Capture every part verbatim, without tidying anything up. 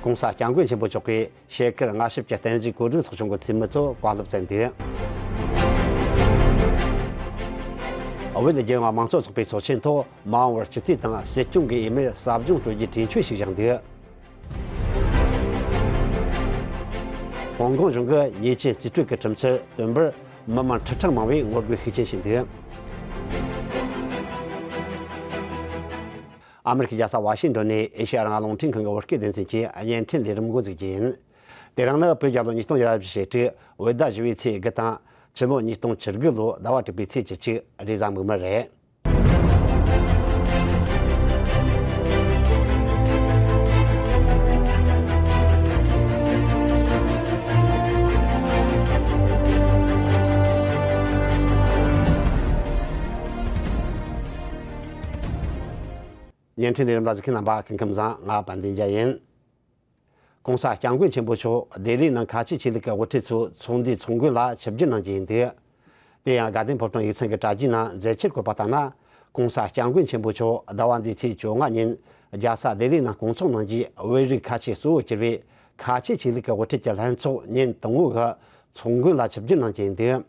༸གོང་ས་༸སྐྱབས་མགོན་ཆེན་པོ་མཆོག་གིས་ཤེལ་དཀར་ལྔ་ཞབས་ཀྱི་བརྟན་བཞུགས་གོ་སྒྲིག་ཚོགས་ཆུང་གི་འཐུས་མི་ཚོ་བཀའ་སློབ་སྩལ་འདུག་བོད་རྒྱལ་ཡོངས་མང་གཙོ་ཚོགས་པའི་ཚོགས་ཆེན་ཐོག་མ་འོངས་པར་ཕྱི་སྲིད་དང་སྲིད་སྐྱོང་གི་འོས་མིར་ཟབ་སྦྱོང་སྤྲོད་རྒྱུའི་གྲོས་ཆོད་ཞིག་བཞག་འདུག་ཧོང་ཀོང་གཞུང་གིས་ཉེས་ཅན་རྩིས་སྤྲོད་ཀྱི་ཁྲིམས་འཆར་བཏོན་པར་མི་མང་ཁྲི་ཕྲག་མང་བས་ངོ་རྒོལ་ཤུགས་ཆེན་བྱས་འདུག་ཨ་མི་རི་ཀའི་རྒྱལ་ས་ཝ་ཤིང་ཏོན་ནས་ཨེ་ཤེ་ཡ་རང་དབང་རླུང་འཕྲིན་ཁང་གི་བོད་སྐད་སྡེ་ཚན་གྱི་བརྙན་འཕྲིན་ལས་རིམ་འགོ་འཛུགས་རྒྱུ་ཡིན། དེ་རིང་ནི་བོད་རྒྱལ་ལོ་ཉིས་སྟོང་ཉི་ཤུ་རྩ་དྲུག་བོད་ཟླ་བཞི་པའི་ཚེས་དགུ་དང་། ཕྱི་ལོ་ཉིས་སྟོང་བཅུ་དགུ་ལོའི་ཟླ་བ་དྲུག་པའི་ཚེས་བཅུ་གཅིག་རེས་གཟའ་མིག་དམར་རེད། བརྙན་འཕྲིན་ལས་རིམ་ལ་གཟིགས་མཁན་རྣམ་པ་སྐུ་ཁམས་བཟང་། ང་དཔལ་ལྡན་རྒྱལ་ཡིན། ༸གོང་ས་༸སྐྱབས་མགོན་ཆེན་པོ་མཆོག་ལྡི་ལིའི་ནང་ཁ་ཆེ་ཆོས་ལུགས་ཀྱི་དབུ་ཁྲིད་ཚོའི་ཚོགས་འདུའི་ཚོགས་མགོན་ལ་ཆིབས་བསྒྱུར་གནང་རྒྱུ་ཡིན་འདུག་དེ་ཡང་དགའ་ལྡན་ཕོ་བྲང་ཡིག་ཚང་གི་དྲ་རྒྱའི་ནང་མཛད་འཆར་བཀོད་པ་ལྟར་ན། ༸གོང་ས་༸སྐྱབས་མགོན་ཆེན་པོ་མཆོག་ཟླ་བ་འདིའི་ཚེས་བཅོ་ལྔ་ཉིན་རྒྱལ་ས་ལྡི་ལིའི་ནང་སྐོང་ཚོགས་གནང་རྒྱུའི་བོད་རིགས་ཁ་ཆེ་གཙོ་བོར་གྱུར་པའི་ཁ་ཆེ་ཆོས་ལུགས་ཀྱི་དབུ་ཁྲིད་ཀྱི་ལྷན་ཚོགས་ཉིན་དང་པོའི་ཚོགས་མགོན་ལ་ཆིབས་བསྒྱུར་གནང་རྒྱུ་ཡིན་འདུག་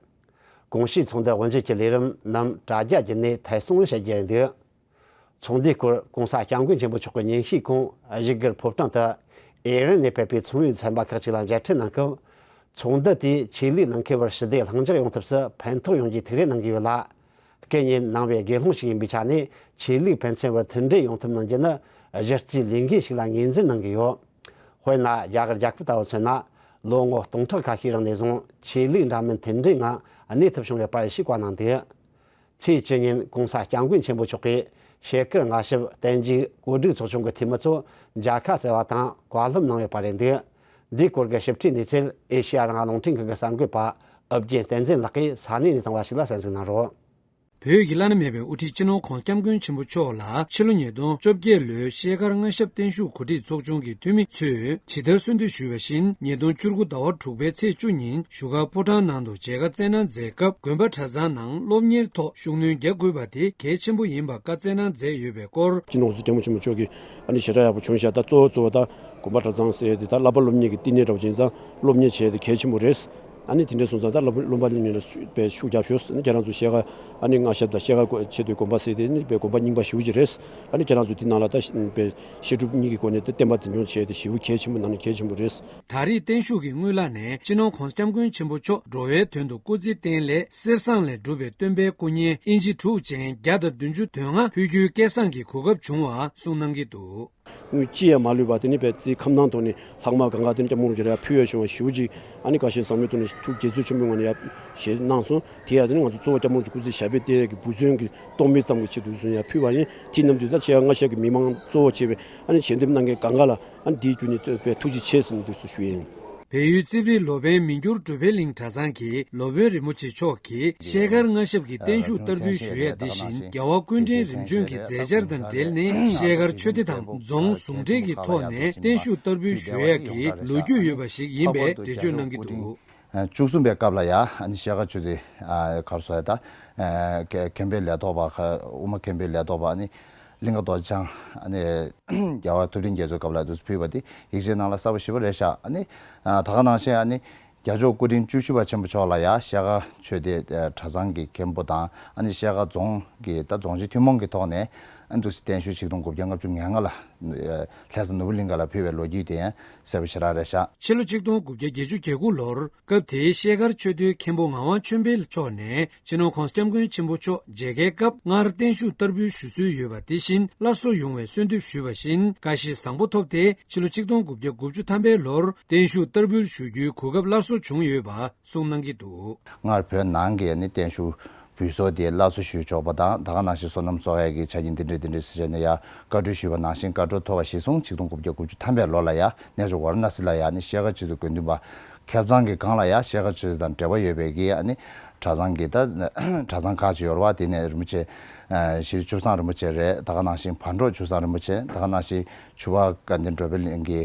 གོང་ཞུས་ཚོགས་འདུ་དབུ་འབྱེད་ཀྱི་ལས་རིམ་རྣམས་དྲ་རྒྱ་བརྒྱུད་ནས་ཐད་གཏོང་བྱ་རྒྱུ་རེད་འདུག་ཚོགས་འདུའི་སྐོར་༸གོང་ས་༸སྐྱབས་མགོན་ཆེན་པོ་མཆོག་གི་ཉིན་ཤས་གོང་བཞུགས་སྒར་ཕོ་བྲང་དུ་ཨེ་རན་ནས་ཕེབས་པའི་ཚོགས་མིའི་ཚན་པ་ཁག་ཅིག་ལ་མཇལ་འཕྲད་གནང་སྐབས། ཚོགས་འདུ་དེས་ཆོས་ལུགས་ནང་ཁུལ་བར་ཞི་བདེ་ལྷིང་འཇགས་ཡོང་ཐབས་སུ་ཕན་ཐོགས་ཡོང་རྒྱུའི་ཐུགས་རེ་གནང་གི་ཡོད་ལ། སྐུ་ཉིད་ནང་པའི་དགེ་སློང་ཞིག་ཡིན་པའི་ཆ་ནས་ཆོས་ལུགས་ཕན་ཚུན་བར་མཐུན་སྒྲིལ་ཡོང་ཐབས་གནང་རྒྱུ་ནི་གཞི་རྩའི་ལས་འགན་ཞིག་ལ་ངོས་འཛིན་གནང་གི་ཡོད། དཔེར་ན། རྒྱ་གར་རྒྱལ་ཁབ་ལྟ་བུར་མཚོན་ན། ལོ་ངོ་སྟོང་ཕྲག་ཁ་ཤས་རིང་ནས་བཟུང་ཆོས་ལུགས་འདྲ་མིན་མཐུན་སྒྲིལ་ངང་གནས་ཐབས་བྱུང་ཡོད་པ་ཞིག་བཀའ་གནང་འདུག་ཚེས་བཅུ་ཉིན་༸གོང་ས་༸སྐྱབས་མགོན་ཆེན་པོ་མཆོག་གིས་ཤེལ་དཀར་ལྔ་ཞབས་བརྟན་བཞུགས་གོ་སྒྲིག་ཚོགས་ཆུང་གི་འཐུས་མི་ཚོ་མཇལ་ཁ་བསྩལ་བ་དང་བཀའ་སློབ་གནང་ཡོད་པ་རེད་འདུག་འདིའི་སྐོར་གྱི་ཞིབ་ཕྲའི་གནས་ཚུལ་ཨེ་ཤེ་ཡ་རང་དབང་རླུང་འཕྲིན་ཁང་གི་གསར་འགོད་པ་ཨོ་རྒྱན་བསྟན་འཛིན་ལགས་ཀྱིས་ས་གནས་ནས་བཏང་བ་ཞིག་ལ་གསན་གཟིགས་གནང་རོགས། བོད་ཀྱི་བླ་ན་མེད་པའི་དབུ་ཁྲིད་སྤྱི་ནོར་༸གོང་ས་༸སྐྱབས་མགོན་ཆེན་པོ་མཆོག་ལ་ཕྱི་ལོ་ཉིས་སྟོང་བཅོ་བརྒྱད་ལོའི་ཤེལ་དཀར་ལྔ་ཞབས་བརྟན་བཞུགས་གོ་སྒྲིག་ཚོགས་ཆུང་གི་འཐུས་མི་ཚོས་ཇི་ལྟར་གསོལ་འདེབས་ཞུས་པ་བཞིན། ཉིས་སྟོང་བཅུ་དགུ་ཟླ་བ་དྲུག་པའི་ཚེས་བཅུ་ཉིན་བཞུགས་སྒར་ཕོ་བྲང་ནང་དུ་མཇལ་ཁ་བསྩལ་གནང་མཛད་སྐབས། དགོན་པ་གྲྭ་ཚང་ནང་སློབ་གཉེར་ཐོག་ཤུགས་སྣོན་རྒྱག་དགོས་པ་དེ་གལ་ཆེན་པོ་ཡིན་པ་བཀའ་སྩལ་གནང་མཛད་ཡོད་པའི་སྐོར། སྤྱི་ནོར་༸གོང་ས་༸སྐྱབས་མགོན་ཆེན་པོ་མཆོག་གིས་ཨ་ནི་ཞལ་བཀྲ་ཡག་པོ་བྱུང་ཤག་ད་གཙོ་བོ་གཙོ་བོ་ད་དགོན་པ་གྲྭ་ཚང་ཟེར་ཡ་དེ་ད་བསླབ་པ་སློབ་གཉེར་གྱི་བསྟི་གནས་འདྲ་བོ་ཅིག་ཡིན་ཙང་སློབ་གཉེར་བྱེད་ཡ་དེ་གལ་ཆེན་པོ་རེད། ཨ་ནི་དེ་འདྲ་སོང་ཙང་ད་སློབ་སློབ་པ་སློབ་གཉེར་ལ་དཔེ་ཤུགས་རྒྱབ་ཤོག་ཨ་ནི་ཁྱེད་རང་ཚོ་ཤེལ་དཀར་ཨ་ནི་ལྔ་ཞབས་དང་ཤེལ་དཀར་ཆོས་སྡེ་དགོན་པ་ཟེར་དེ་ནི་དཔེ་དགོན་པ་རྙིང་པ་ཞེ་པོ་ཅིག་རེད། ཨ་ནི་ཁྱེད་རང་ཚོ་དེ་ནང་ལ་ད་དཔེ་བཤད་སྒྲུབ་གཉིས་ཀྱི་སྒོ་ནས་ད་བསྟན་པ་འཛིན་སྐྱོང་བྱེད་ཡ་དེ་ཞེ་པོ་གལ་ཆེན་པོ་ནང་ནས་གལ་ཆེན་པོ་རེད། ད་རེས་བརྟན་བཞུགས་ཀྱི་སྔོན་ལ་ནས་སྤྱི་ནོར་༸གོང་ས་༸སྐྱབས་མགོན་ཆེན་པོ་མཆོག་འགྲོ་བའི་དོན་དུ་སྐུ་ཚེ་བརྟན་སླད་གསེར་ཟངས་ལས་གྲུབ་པའི་སྟོན་པའི་སྐུ་བརྙན་ཨིན་ཅི་དྲུག་ཅན་བརྒྱ་དང་བདུན་ཅུ་དོན་ལྔ་ཕུལ་རྒྱུའི་སྐལ་བཟང་གི་གོ་སྐབས་བྱུང་བ་གསུངས་གནང་གི་འདུག་དངུལ་ཅི་ཡང་མ་ལུས་པ་དེ་ནི་བས་རྩིས་ཁམས་ནང་དུ་ནི་ལྷག་མ་གང་ག་དེ་ནི་སྐྱབས་མགོན་རིན་པོ་ཆེ་ལ་ཡང་ཕུལ་ཡ་བྱུང་བ་ཞེ་པོ་ཅིག་ཨ་ནི་དགའ་བཞིན་བཟང་མོའི་ཐོག་ནས་ཐུགས་དགྱེས་ཚོར་ཆེན་པོའི་ངང་ནས་ཡང་བཞེས་གནང་སོང་། དེ་ཡང་དེ་ནི་ང་ཚོ་གཙོ་བོ་སྐྱབས་མགོན་རིན་པོ་ཆེ་སྐུ་ཚེ་ཞབས་པད་བརྟན་ཡ་གི་འབུལ་མཚོན་གྱི་སྟོང་མིན་ཙམ་གྱི་ཆེད་དུ་བཟུང་ཡ་ཕུལ་བ་ཡིན། དེ་རྣམས་དུས་ད་ཆེ་བ་ལྔ་ཞབས་ཀྱི་མི་མང་གཙོ་བོ་བྱས་པའི་ཨ་ནི་ཞལ་འདེབས་གནང་མཁན་གང་ག་ལ་ཨ་ནི་དེའི་བརྒྱུད་ནས་བསྟོད་པའི་ཐུགས་རྗེ་ཆེ་ཟེར་ནས་འདུག་སེ་ཞུ་ཡ་ཡིན། བལ་ཡུལ་རྩིབ་རི་ལོ་པཎ་མི་འགྱུར་གྲུབ་པའི་གླིང་གྲྭ་ཚང་གི་སློབ་དཔོན་རིན་པོ་ཆེ་མཆོག་གིས་ཤེལ་དཀར་ལྔ་ཞབས་ཀྱི་བརྟན་བཞུགས་བསྟར་འབུལ་ཞུ་ཡ་འདི་བཞིན་རྒྱལ་བ་སྐུ་ཕྲེང་རིམ་བྱོན་གྱི་མཛད་འཆར་དང་འབྲེལ་ནས་ཤེལ་དཀར་ཆོས་སྡེ་དང་རྫོང་ཟུང་འབྲེལ་གྱི་ཐོག་ནས་བརྟན་བཞུགས་བསྟར་འབུལ་ཞུ་ཡ་གི་ལོ་རྒྱུས་ཡོད་པ་ཞིག་ཡིན་པའི་འགྲེལ་བརྗོད་གནང་གི་འདུག་བཅུ་གསུམ་པའི་སྐབས་ལ་ཡ་ཨ་ནི་ཤེལ་དཀར་ཆོས་སྡེ་ག་རེ་ཟེར་ད་མཁན་པོའི་ལས་ཐོག་པ་དབུ་མ་མཁན་པོའི་ལས་ཐོག་པ་ཨ་ནི། གླིང་ག་རྡོ་རྗེ་འཆང་ཨ་ནི་རྒྱལ་བ་ཐུབ་བསྟན་རྒྱ་མཚོའི་སྐབས་ལ་དུས་སུ་ཕུལ་བ་དེ་ཡིག་ཆའི་ནང་ལ་གསལ་པོ་ཞེ་པོ་རེད་ཤག་ཨ་ནི་ད་ག་ནང་བཞིན་ཨ་ནི་རྒྱལ་མཆོག་སྐུ་ཕྲེང་བཅུ་བཞི་པ་ཆེན་པོ་མཆོག་ལ་ཡ་ཤེལ་དཀར་ཆོས་སྡེ་གྲྭ་ཚང་གི་མཁན་པོ་དང་ཨ་ནི་ཤེལ་དཀར་རྫོང་གི་ད་རྫོང་སྤྱི་ཐུན་མོང་གི་ཐོག་ནས་ཨ་ནི་དུས་སུ་བརྟན་བཞུགས་ཆིག་སྟོང་དགུ་བརྒྱ་ལྔ་བཅུ་ང་ལྔ་ལ་ལྷ་ས་ནོར་བུ་གླིང་ག་ལ་ཕུལ་བའི་ལོ་རྒྱུས་དེ་ཡང་གསལ་པོ་ཞེ་དྲག་རེད་ཤག་ཕྱི་ལོ་ཆིག་སྟོང་དགུ་བརྒྱ་བརྒྱད་ཅུ་གྱ་དགུ་ལོར་སྐབས་དེའི་ཤེལ་དཀར་ཆོས་སྡེའི་མཁན་པོ་ངག་དབང་ཆོས་འཕེལ་མཆོག་ནས། སྤྱི་ནོར་༸གོང་ས་༸སྐྱབས་མགོན་ཆེན་པོ་མཆོག་མཇལ་ཁའི་སྐབས་སྔར་བརྟན་བཞུགས་བསྟར་འབུལ་ཞུ་སྲོལ་ཡོད་པ་དེ་བཞིན་སླར་གསོ་ཡོང་བའི་གསོལ་འདེབས་ཞུས་པ་བཞིན་དགའ་བཞི་བཟང་པོ་ཐོབ་སྟེ་ཕྱི་ལོ་ཆིག་སྟོང་དགུ་བརྒྱ་དགུ་བཅུ་ཐམ་པའི་ལོར་བརྟན་བཞུགས་བསྟར་འབུལ་ཞུ་རྒྱུའི་གོ་སྐབས་སླར་གསོ་བྱུང་ཡོད་པ་གསུངས་གནང་གི་འདུག་སྔར་བོད་ནང་གི་ནི་བརྟན་བཞུགས་འབུལ་སྲོལ་དེ་སླར་གསོ་ཞུ་ཆོག་པ་དང་ད་ག་ནང་བཞིན་བསོད་ནམས་གསོག་ཡས་ཀྱི་ཆ་རྐྱེན་འདི་འདྲ་འདི་འདྲ་ཟེར་བྱས་ནས་ཡ་བཀའ་འཁྲོལ་ཞུས་པ་ནང་བཞིན་བཀའ་འཁྲོལ་ཐོབ་པ་གཞིར་བཟུང་ཆིག་སྟོང་དགུ་བརྒྱ་དགུ་བཅུ་ཐམ་པའི་ལོ་ལ་ཡ་གནས་མཆོག་ཝཱ་ར་ཎ་སི་ལ་ཡ་ནི་ཤེལ་དཀར་ཆོས་སྡེ་དགེ་འདུན་པ། ཁེ་བཟང་གི་སྒང་ལ་ཡ་ཤེལ་དཀར་ཆོས་སྡེ་དང་འབྲེལ་བ་ཡོད་པའི་གི་ཨ་ནི་གྲྭ་ཚང་གི་ད་གྲྭ་ཚང་ཁག་ཅིག་ཡོད་རེད་བ། དེ་ནས་རིན་པོ་ཆེ་ཨ་ཤྲི་བཅུ་བཟང་རིན་པོ་ཆེ་རེད། ད་ག་ནང་བཞིན་ཕར་འབྲོག་བཅུ་བཟང་རིན་པོ་ཆེ། ད་ག་ནང་བཞིན་ཆུ་བ་དགའ་ལྡན་བགྲོ་གླེང་གི་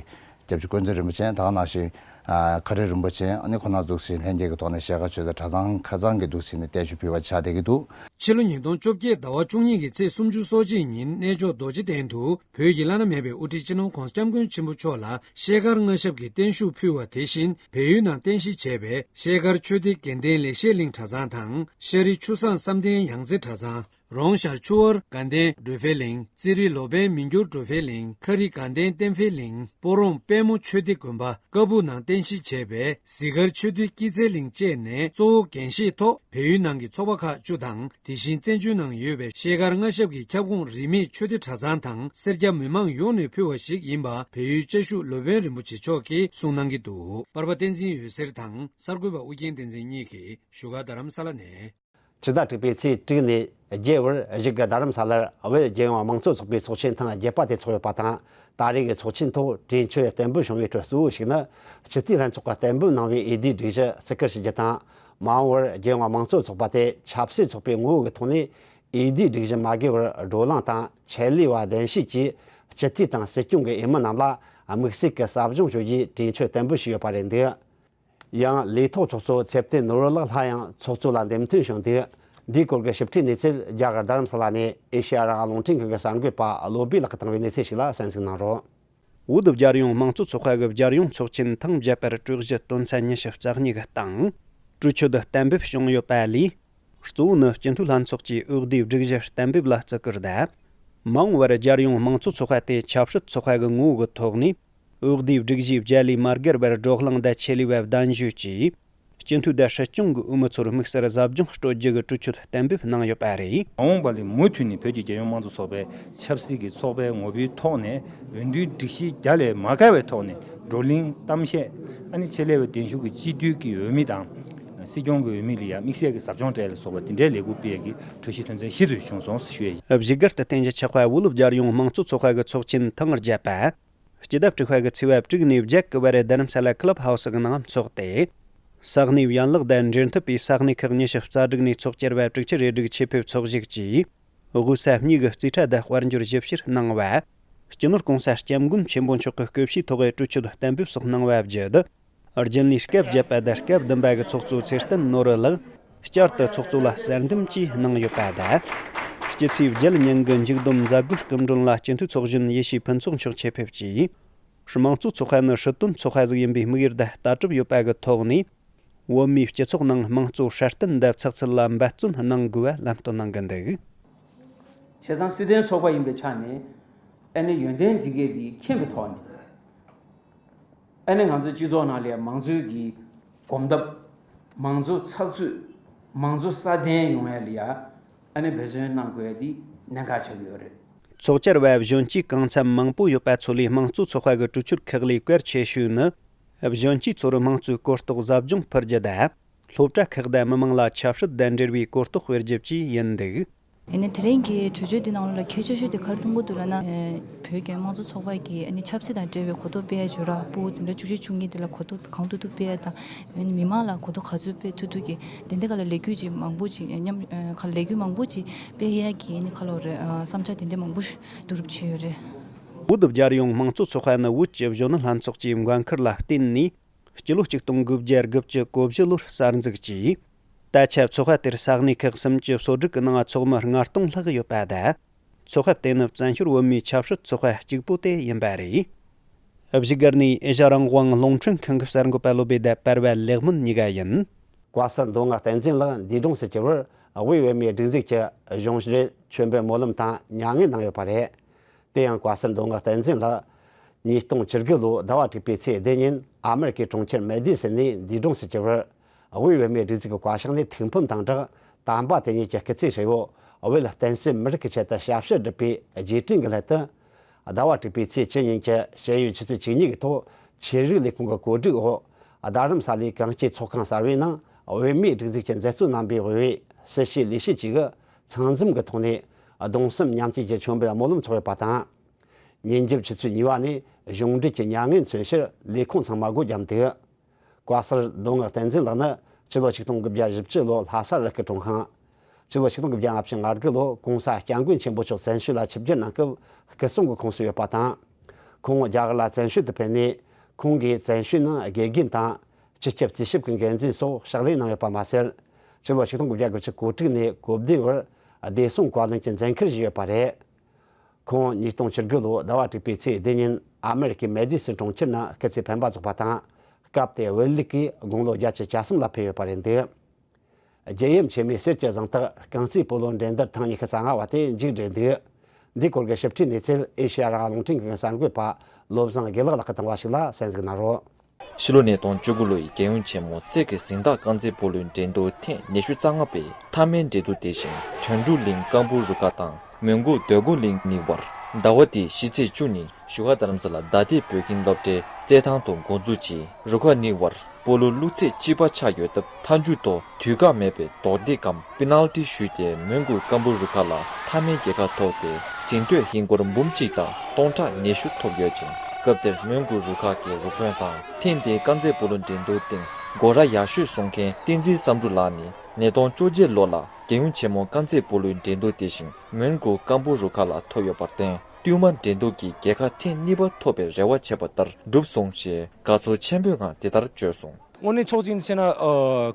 སྐྱབས་རྗེ་ཀུན་བཟང་རིན་པོ་ཆེ། ད་ག་ནང་བཞིན་ ཨ། མཁའ་སྤྲུལ་རིན་པོ་ཆེ་ཨ་ནི་ཁོང་རྣམ་གཟུགས་སུ་ལྷན་རྒྱས་ཀྱི་ཐོག་ནས་ཤེལ་དཀར་ཆོས་རྩེ་གྲྭ་ཚང་ཁ་ཚང་གི་འདུག་སེ་ནས་རྟེན་བཞུགས་ཕུལ་བ་ཆགས་བསྡད་ཀྱི་འདུག། ཕྱི་ལོ་ཉིས་སྟོང་བཅོ་བརྒྱད་ཟླ་བ་བཅུ་གཉིས་ཀྱི་ཚེས་སུམ་ཅུ་སོ་གཅིག་ཉིན་གནས་མཆོག་རྡོ་རྗེ་གདན་དུ་བོད་ཀྱི་བླ་ན་མེད་པའི་དབུ་ཁྲིད་སྤྱི་ནོར་༧གོང་ས་༧སྐྱབས་མགོན་ཆེན་པོ་མཆོག་ལ་ཤེལ་དཀར་མངའ་ཞབས་ཀྱི་བརྟན་བཞུགས་ཕུལ་བ་དེ་བཞིན་བལ་ཡུལ་ནང་རྟེན་གཞི་བྱས་པའི་ཤེལ་དཀར་ཆོས་སྡེ་དགེ་ལྡན་ལེགས་བཤད་གླིང་གྲྭ་ཚང་དང་ཤ་རི་ཆུ་བཟང་བསམ་གཏན་ཡང་རྩེ་གྲྭ་ཚང་། རོང་ཤར་ཆུ་དབར་དགའ་ལྡན་སྒྲོལ་ཕའི་གླིང་། རྩིས་རིག་ལོ་པཎ་མི་འགྱུར་སྒྲོལ་ཕའི་གླིང་། མཁར་རི་དགའ་ལྡན་བསྟན་འཕེལ་གླིང་། སྤོ་རོང་དཔལ་མོ་ཆོས་སྡེ་དགོན་པ། ཀ་སྦུག་ནང་རྟེན་གཞི་བྱས་པའི་གཟིགས་མཁར་ཆོས་འདུལ་སྐྱིད་ཚལ་གླིང་བཅས་ནས་གཙོ་བོ་འགན་བཞེས་ཐོག་བལ་ཡུལ་ནང་གི་ཚོགས་པ་ཁག་བཅུ་དང་། དེ་བཞིན་བཙན་བྱོལ་ནང་ཡོད་པའི་ཤེལ་དཀར་མངའ་ཞབས་ཀྱི་ཁྱབ་ཁོངས་རིས་མེད་ཆོས་སྡེ་གྲྭ་ཚང་དང་སེར་སྐྱ་མི་མང་ཡོངས་ནས་ཕུལ་བ་ཞིག་ཡིན་པ་བལ་ཡུལ་བཅའ་བཞུགས་ལོ་པཎ་རིན་པོ་ཆེ་མཆོག་གིས་གསུངས་གནང་གི་འདུག། པར་པ་བསྟན་འཛིན་འོད་ཟེར་དང་གསར་འགོད་པ་ཨུ་རྒྱན་བསྟན་འཛིན་གཉིས་ཀྱིས་བཞུགས་སྒར་རྡ་རམ་ས་ལ་ནས། ཕྱི་ཟླ་དྲུག་པའི་ཚེས་དྲུག་ནས་བརྒྱད་བར་གཞིས་སྒར་རྡ་རམ་ས་ལར་བོད་རྒྱལ་ཡོངས་དམངས་གཙོ་ཚོགས་པའི་ཚོགས་ཆེན་ཐེངས་བརྒྱད་པ་དེ་ཚོགས་ཡོད་པ་དང་། ད་རེས་ཀྱི་ཚོགས་ཆེན་ཐོག་གྲོས་ཆོད་གཏན་འབེབས་བྱུང་བའི་ཁྲོད་གཙོ་བོ་ཞིག་ནི། སྤྱི་འཐུས་ལྷན་ཚོགས་ཀྱིས་གཏན་འབེབས་གནང་བའི་འོས་བསྡུའི་སྒྲིག་གཞི་བརྩི་བཀུར་ཞུ་རྒྱུ་དང་། མ་འོངས་པར་རྒྱལ་ཡོངས་དམངས་གཙོ་ཚོགས་པ་དེ་ཆབ་སྲིད་ཚོགས་པའི་ངོ་བོ་གི་ཐོག་ནས་འོས་བསྡུའི་སྒྲིག་གཞི་མ་དགོས་པར་བགྲོ་གླེང་དང་ཆེད་ལས་པ་གདན་ཞུས་ཀྱིས་སྤྱི་འཐུས་དང་སྲིད་སྐྱོང་གི་འོས་མི་རྣམས་ལ་དམིགས་བསལ་གྱི་ཟབ་སྦྱོང་སྤྲོད་རྒྱུའི་གྲོས་ཆོད་གཏན་འབེབས་བྱས་ཡོད་པ་རེད་འདུག། ཡང་ལས་ཐོག་ཚོགས་གཙོ་ཚེ་བརྟན་ནོར་བུ་ལགས་སླར་ཡང་ཚོགས་གཙོ་ལ་འདེམས་ཐོན་བྱུང་འདུག། འདིའི་སྐོར་གྱི་ཞིབ་ཕྲའི་གནས་ཚུལ་རྒྱ་གར་རྡ་རམ་ས་ལ་ནས་ཨེ་ཤེ་ཡ་རང་དབང་རླུང་འཕྲིན་ཁང་གི་གསར་འགོད་པ་བློ་བྷེ་ལགས་ཀྱིས་བཏང་བའི་གནས་ཚུལ་ཞིག་ལ་གསན་གཟིགས་གནང་རོགས། བོད་རྒྱལ་ཡོངས་དམངས་གཙོ་ཚོགས་པ་གི་རྒྱལ་ཡོངས་ཚོགས་ཆེན་ཐེངས་བརྒྱད་པར་གྲོས་གཞི་དོན་ཚན་ཉི་ཤུ་རྩ་གཉིས་ཀྱི་སྟེང་གྲོས་ཆོད་གཏན་འབེབས་བྱུང་ཡོད་པ་ལས། གཙོ་བོ་ནི་སྤྱི་འཐུས་ལྷན་ཚོགས་ཀྱིས་འོས་བསྡུའི་སྒྲིག་གཞི་གཏན་འབེབས་ལ་བརྩི་བཀུར་དང་། མ་འོངས་པར་རྒྱལ་ཡོངས་དམངས་གཙོ་ཚོགས་པ་དེ་ཆབ་སྲིད་ཚོགས་པ་གི་ངོ་བོ་གི་ཐོག་ནས། འོས་བསྡུའི་སྒྲིག་གཞིའི་བརྒྱ་ལས་མ་བརྒལ་བར་བགྲོ་གླེང་དང་ཆེད་ལས་པ་གདན་ཞུས་ཀྱིས། སྤྱི་འཐུས་དང་སྲིད་སྐྱོང་གི་འོས་མི་ཚོར་དམིགས་བསལ་ཟབ་སྦྱོང་སྤྲོད་རྒྱུ་གི་གྲོས་ཆོད་གཏན་འབེབས་གནང་ཡོད་པ་རེད། མ་འོངས་པ་ལ་མུ་མཐུད་ནས་བོད་ཀྱི་རྒྱལ་ཡོངས་དམངས་གཙོ་ཚོགས་པའི་ཆབ་སྲིད་ཀྱི་ཚོགས་པའི་ངོ་བོའི་ཐོག་ནས་འོས་བསྡུའི་སྒྲིག་གཞི་བརྒྱ་ལས་མ་བརྒལ་བའི་ཐོག་ནས་བགྲོ་གླེང་གཏམ་བཤད་ཨ་ནི་ཆེད་ལས་པའི་གདན་ཞུ་གི་སྤྱི་འཐུས་ཀྱི་འོས་མི་དང་། སྲིད་སྐྱོང་གི་འོས་མི་ལ་ཡང་དམིགས་བསལ་གྱི་ཟབ་སྦྱོང་སྤྲད་ལ་སོགས་པ་དེ་འདྲའི་ལས་འགུལ་སྤེལ་ཡག་གི་གྲོས་གཞི་དོན་ཚན་བཞི་ཙམ་བྱུང་སོང་ཞུ་ཡ་ཡིན། བཞུགས་སྒར་དུ་གཏན་འཇགས་ཆགས་པ་བོད་རྒྱལ་ཡོངས་དམངས་གཙོ་ཚོགས་པ་གི་ཚོགས་ཆེན་ཐེངས་བརྒྱད་པ། སྤྱི་ཟླ་དྲུག་པ་གི་ཚེས་པ་དྲུག་ནས་བརྒྱད་གི་བར་རྡ་རམ་ས་ལ་ཀི་ལབ་ཧའུ་སི་གི་ནང་འཚོགས་ཏེ། ས་གནས་ཡན་ལག་དང་འབྲེལ་མཐུད་པའི་ས་གནས་ཁག་ཉི་ཤུ་རྩ་དྲུག་ནས་ཚོགས་བཅར་བ་དྲུག་ཅུ་རེ་དྲུག་ཆེད་ཕེབས་ཚོགས་ཞུགས་ཀྱིས། དབུས་ས་གཉིས་ཀྱི་རྩིས་ཁྲ་དང་དཔལ་འབྱོར་ཞིབ་བཤེར་གནང་བ། སྤྱི་ནོར་༧གོང་ས་༧སྐྱབས་མགོན་ཆེན་པོ་མཆོག་གི་སྐུ་ཕྱྭའི་ཐོག་གི་གྲོས་ཆོད་གཏན་འབེབས་སོགས་གནང་བ་བརྒྱུད། རྒྱུན་ལས་སྐབས་བརྒྱད་པ་དང་སྐབས་བདུན་པ་གི་ཚོགས་གཙོ་ཚེ་བརྟན་ནོར་བུ་ལགས་བསྐྱར་དུ་ཚོགས་གཙོ་ལ་གསར་འདེམས་བཅས་གནང་ཡོད་པ་དང་། སྤྱི་ཚེས་བརྒྱད་ཉིན་གྱི་མཇུག་བསྡོམས་མཛད་སྒོའི་སྐུ་མགྲོན་ལ་སྤྱི་འཐུས་ཚོགས་གཞོན་ཡེ་ཤེས་ཕུན་ཚོགས་མཆོག་ཆེད་ཕེབས་ཀྱིས། དམངས་གཙོ་ཚོགས་པ་ནི་སྲིད་དོན་ཚོགས་པ་ཞིག་ཡིན་པའི་དམིགས་ཡུལ་དང་ལྟ་གྲུབ་ཡོད་པ་གི་ཐོག་ནས། བོད་མིའི་སྤྱི་ཚོགས་ནང་དམངས་གཙོ་སྲ་བརྟན་དང་ཚགས་ཚུད་ལ་འབད་བརྩོན་གནང་དགོས་པ་ལམ་སྟོན་གནང་གི་འདུག། བྱས་ཙང་སྲིད་དོན་ཚོགས་པ་ཡིན་པའི་ཆ་ནས་ཨ་ནི་ཡོན་ཏན་འདི་གས་འདི་མཁྱེན་པའི་ཐོག་ནས་ཨ་ནི་ང་ཚོའི་སྤྱི་ཚོགས་ནང་ལ་ཡང་མང་གཙོའི་གི་གོམ་སྟབས། མང་གཙོ་ཚགས་ཚུད། མང་གཙོ་སྲ་བརྟན་ཡོང་ཡ་ལ་ཡ་ཨ་ནི་འབད་བརྩོན་གནང་དགོས་ཡ་འདི་གནད་འགག་ཆགས་ཀྱི་ཡོད་རེད། ཚོགས་བཅར་བ་གཞོན་སྐྱེས་གང་འཚམ་མང་པོ་ཡོད་པ་ཚོ་ལས་དམངས་གཙོ་ཚོགས་པ་གི་གྲོས་ཆོད་ཁག་ལས་གལ་ཆེ་ཤོས་ནི། གཞོན་སྐྱེས་ཚོར་དམངས་གཙོའི་གོ་རྟོགས་ཟབ་སྦྱོང་ཕུལ་རྒྱུ་དང་། སློབ་གྲྭ་ཁག་དང་མི་མང་ལ་ཆབ་སྲིད་དང་འབྲེལ་བའི་གོ་རྟོགས་སྤེལ་རྒྱུ་བཅས་ཡིན་འདུག། ཡིན་ནའི་དེ་རིང་གི་གྲོས་ཆོད་འདི་ནང་ལ་གལ་ཆེ་ཤོས་དེ་ག་རེ་མཐོང་གི་འདུག་ལབ་ན། བོད་ཀྱི་དམངས་གཙོ་ཚོགས་པ་གིས་ཨ་ནི་ཆབ་སྲིད་དང་འབྲེལ་བའི་གོ་རྟོགས་སྤེལ་ཡ་བྱོས་ར། ཕྲུ་གུ་འཛིན་གྲྭ་བཅུ་གཅིག་བཅུ་གཉིས་དེ་ལ་གོ་རྟོགས་གང་ཐུབ་ཐུབ་སྤེལ་ཡ་དང་། ཨ་ནི་མི་མང་ལ་གོ་རྟོགས་ག་ཚོད་སྤེལ་ཐུབ་ཐུབ་ཀྱི་དེ་འདྲ་ག་ལ་ལས་འགུལ་ཅིག་མང་པོ་ཅིག་མཉམ་ག་ལ་ལས་འགུལ་མང་པོ་ཅིག་སྤེལ་ཡ་གི་ཨ་ནི་ག་ལ་རེད། བསམ་འཆར་དེ་འདྲ་མང་པོ་ཞིག་བསྡུ་རུབ་བྱས་ཡོད་རེད། བོད་རྒྱལ་ཡོངས་དམངས་གཙོ་ཚོགས་པ་ནི་བོད་ཀྱི་གཞོན་ནུ་ལྷན་ཚོགས་ཀྱི་འགན་འཁུར་ལ་བརྟེན་ནས། སྤྱི་ལོ་ཆིག་སྟོང་དགུ་བརྒྱ་དགུ་བཅུ་གོ་བཞི་ལོར་གསར་འཛུགས་ཀྱིས། ད་ཆ་ཚོགས་པ་དེར་ས་གནས་ཁག་སུམ་ཅུ་སོ་དྲུག་གི་ནང་ཚོགས་མི་ལྔ་སྟོང་ལྷག་ཡོད་པ་དང་། ཚོགས་པ་དེ་ནི་བཙན་བྱོལ་བོད་མིའི་ཆབ་སྲིད་ཚོགས་པ་གཅིག་པུ་དེ་ཡིན་པ་རེད། བཞུགས་སྒར་ནས་ཨེ་ཤ་རང་དབང་རླུང་འཕྲིན་ཁང་གི་གསར་འགོད་པ་བློ་བྷེ་དང་པར་བ་ལེགས་སྨོན་གཉིས་ཀ་ཡིན། བཀའ་ཟུར་མདོ་སྔགས་བསྟན་འཛིན་ལགས་འདས་གྲོངས་སུ་གྱུར་བར་དབུས་བོད་མིའི་སྒྲིག་འཛུགས་ཀྱི་གཞུང་འབྲེལ་མཆོད་འབུལ་སྨོན་ལམ་དང་མྱ་ངན་གནང་ཡོད་པ་རེད། དེ་ཡང་བཀའ་ཟུར་མདོ་སྔགས་བསྟན་འཛིན་ལགས། ཉིས་སྟོང་བཅུ་དགུ་ལོའི་ཟླ་བ་དྲུག་པའི་ཚེས་བདུན་ཉིན་ཨ་མེ་རི་ཀའི་གྲོང་ཁྱེར་མེ་དི་སོན་ནས་འདས་གྲོངས་སུ་གྱུར་བར། དབུས་བོད་མིའི་སྒྲིག་འཛུགས་ཀྱི་བཀའ་ཤག་ནས་ཐུགས་ཕམ་དང་སྦྲགས། དམ་པ་དེ་ཉིད་ཀྱི་སྐུ་ཚེ་ཧྲིལ་བོ་བོད་བསྟན་སྲིད་མི་རིགས་ཀྱི་ཆེད་དུ་ཞབས་ཕྱི་བསྒྲུབས་པའི་རྗེས་དྲན་གྱི་སླད་དུ། ཟླ་བ་དྲུག་པའི་ཚེས་བཅུ་ཉིན་གྱི་ཕྱེད་ཡོལ་ཆུ་ཚོད་བཅུ་གཉིས་ཀྱི་ཐོག་ཆོས་རིག་ལས་ཁུངས་ཀྱི་གོ་སྒྲིག་འོག་རྡ་རམ་ས་ལའི་གངས་སྐྱིད་ཚོགས་ཁང་གསར་བའི་ནང་བོད་མིའི་སྒྲིག་འཛུགས་ཀྱི་མཛད་གཙོ་རྣམ་པའི་དབུས་སྲི་ཞུའི་ལས་བྱེད་ཅིག་གིས་ཚང་འཛོམས་ཀྱི་ཐོག་ནས་གདུང་སེམས་མཉམ་སྐྱེད་ཀྱི་མཆོད་འབུལ་སྨོན་ལམ་ཚོགས་ཡོད་པ་དང་། ཉིན་རྒྱབ་ཆུ་ཚོད་གཉིས་པ་ནས་གཞུང་འབྲེལ་གྱི་མྱ་ངན་མཚོན་ཕྱིར་ལས་ཁུངས་ཚང་མ་སྒོ་བརྒྱབ་འདུག། བཀའ་ཟུར་མདོ་སྔགས་བསྟན་འཛིན་ལགས་ནི་སྤྱི་ལོ་ཆིག་སྟོང་དགུ་བརྒྱ་བཞི་བཅུ་ལོའི་ལྷ་ས་རི་སྐྱེས་གྲོང་ཁུལ། སྤྱི་ལོ་ཆིག་སྟོང་དགུ་བརྒྱ་ལྔ་བཅུ་ང་དགུ་ལོར་༧གོང་ས་༧སྐྱབས་མགོན་ཆེན་པོ་མཆོག་བཙན་བྱོལ་ལ་ཆིབས་བསྒྱུར་གནང་སྐབས་སྐུ་སྲུང་གི་ཁོངས་སུ་ཡོད་པ་དང་། ཁོང་རྒྱ་གར་ལ་བཙན་བྱོལ་དུ་ཕེབས་ནས་ ཁོང་གིས་བཙན་བྱོལ་ནང་དགེ་རྒན་དང་སྤྱི་ཁྱབ་རྩིས་ཞིབ་ཀྱི་འགན་འཛིན་སོགས་ཕྱག་ལས་གནང་ཡོད་པ་མ་ཟད། ཕྱི་ལོ་ཆིག་སྟོང་དགུ་བརྒྱ་དགུ་བཅུ་གོ་དྲུག་ནས་གོ་བདེ་བར་བདེ་སྲུང་བཀའ་བློན་གྱི་མཛད་ཁུར་བཞེས་ཡོད་པ་རེད། ཁོང་ཉིས་སྟོང་བཅུ་དགུ་ལོའི་ཟླ་བ་དྲུག་པའི་ཚེས་བདུན་ཉིན་ཨ་མེ་རི་ཀའི་མེ་ཌི་སོན་གྲོང་ཁྱེར་ནང་སྐུ་ཚེ་འཕེན་པ་རྫོགས་པ་དང་། སྐབས་དེར་དབུ་ལུག་གིས་དགུང་ལོ་བརྒྱད་ཅུ་གྱ་གསུམ་ལ་ཕེབས་ཡོད་པ་རེད་འདུག་རྒྱལ་ཡུམ་ཆེན་མོའི་གསེར་གྱི་གཟེངས་རྟགས་རྐང་རྩེད་སྤོ་ལོ་འགྲན་བསྡུར་ཐེངས་ཉི་ཤུ་རྩ་ལྔ་བ་དེ་མཇུག་བསྒྲིལ་འདུག་འདིའི་སྐོར་གྱི་ཞིབ་ཕྲའི་གནས་ཚུལ་ཨེ་ཤེ་ཡ་རང་དབང་རླུང་འཕྲིན་ཁང་གི་གསར་འགོད་པ་བློ་བཟང་དགེ་ལེགས་ལགས་ཀྱིས་བཏང་བ་ཞིག་ལ་གསན་གཟིགས་གནང་རོགས། ཕྱི་ལོ་ཉིས་སྟོང་བཅུ་དགུ་ལོའི་རྒྱལ་ཡུམ་ཆེན་མོ་གསེར་གྱི་གཟེངས་རྟགས་རྐང་རྩེད་སྤོ་ལོའི་འགྲན་བསྡུར་ཐེངས་ཉི་ཤུ་རྩ་ལྔ་པའི་མཐའ་མའི་འགྲན་བསྡུར་དེ་བཞིན་དོན་གྲུབ་གླིང་ཀམ་པོ་རུ་ཁག་དང་མོན་གྷོ་འདོད་རྒུ་གླིང་གཉིས་བར་ཟླ་བ་འདིའི་ཕྱི་ཚེས་བཅུ་ཉིན་བཞུགས་སྒར་རྡ་རམ་ས་ལ་ཟླ་བསྡུས་བོད་ཁྱིམ་སློབ་གྲྭའི་རྩེད་ཐང་དུ་འགོ་འཛུགས་ཀྱིས་རུ་ཁག་གཉིས་བར་སྤོ་ལོ་བླུགས་ཚད་གཅིག་པ་ཆགས་ཡོད་སྟབས། མཐའ་མཇུག་ཐོག་དུས་བཀག་མེད་པའི་རྡོག་རྡེག་གམ་པེ་ནལ་ཏི་གཞུས་ཏེ་མོན་གྷོ་ཀམ་པོ་རུ་ཁག་ལ་མཐའ་མའི་རྒྱལ་ཁ་ཐོབ་སྟེ། ཟིན་ཐོ་ཧིན་སྒོར་འབུམ་གཅིག་དང་སྟོང་ཕྲག་ཉི་ཤུ་ཐོབ་ཡོད་ཅིང་། སྐབས་དེར་མོན་གྷོ་རུ་ཁག་གི་རུ་དཔོན་དང་ཐེངས་འདིའི་རྐང་རྩེད་སྤོ་ལོ་འགྲན་བསྡུར་སྟེང་སྒོ་ར་ཡག་ཤོས་བཟུང་མཁན་བསྟན་འཛིན་བསམ་གྲུབ་ལགས་ནི་ཉིས་སྟོང་བཅོ་བརྒྱད་ལོ་ལ་རྒྱལ་ཡུམ་ཆེན་མོ་རྐང་རྩེད་སྤོ་ལོའི་འགྲན་བསྡུར་དེ་བཞིན་མོན་གྷོ་ཀམ་པོ་རུ་ཁག་ལ་ཐོབ་ཡོད་པར་བརྟེན། བསྟུད་མར་འགྲན་བསྡུར་གྱི་རྒྱལ་ཁ་ཐེངས་གཉིས་པ་ཐོབ་པའི་རེ་བ་བྱས་པ་ལྟར་གྲུབ་སོང་ཞེས་དགའ་ཚོར་ཆེན་པོའི་ངང་དེ་ལྟར་བརྗོད་སོང་། དངོས་གནས་ཕྱོགས་གཅིག་ནས་བཤད་ན། ཨ།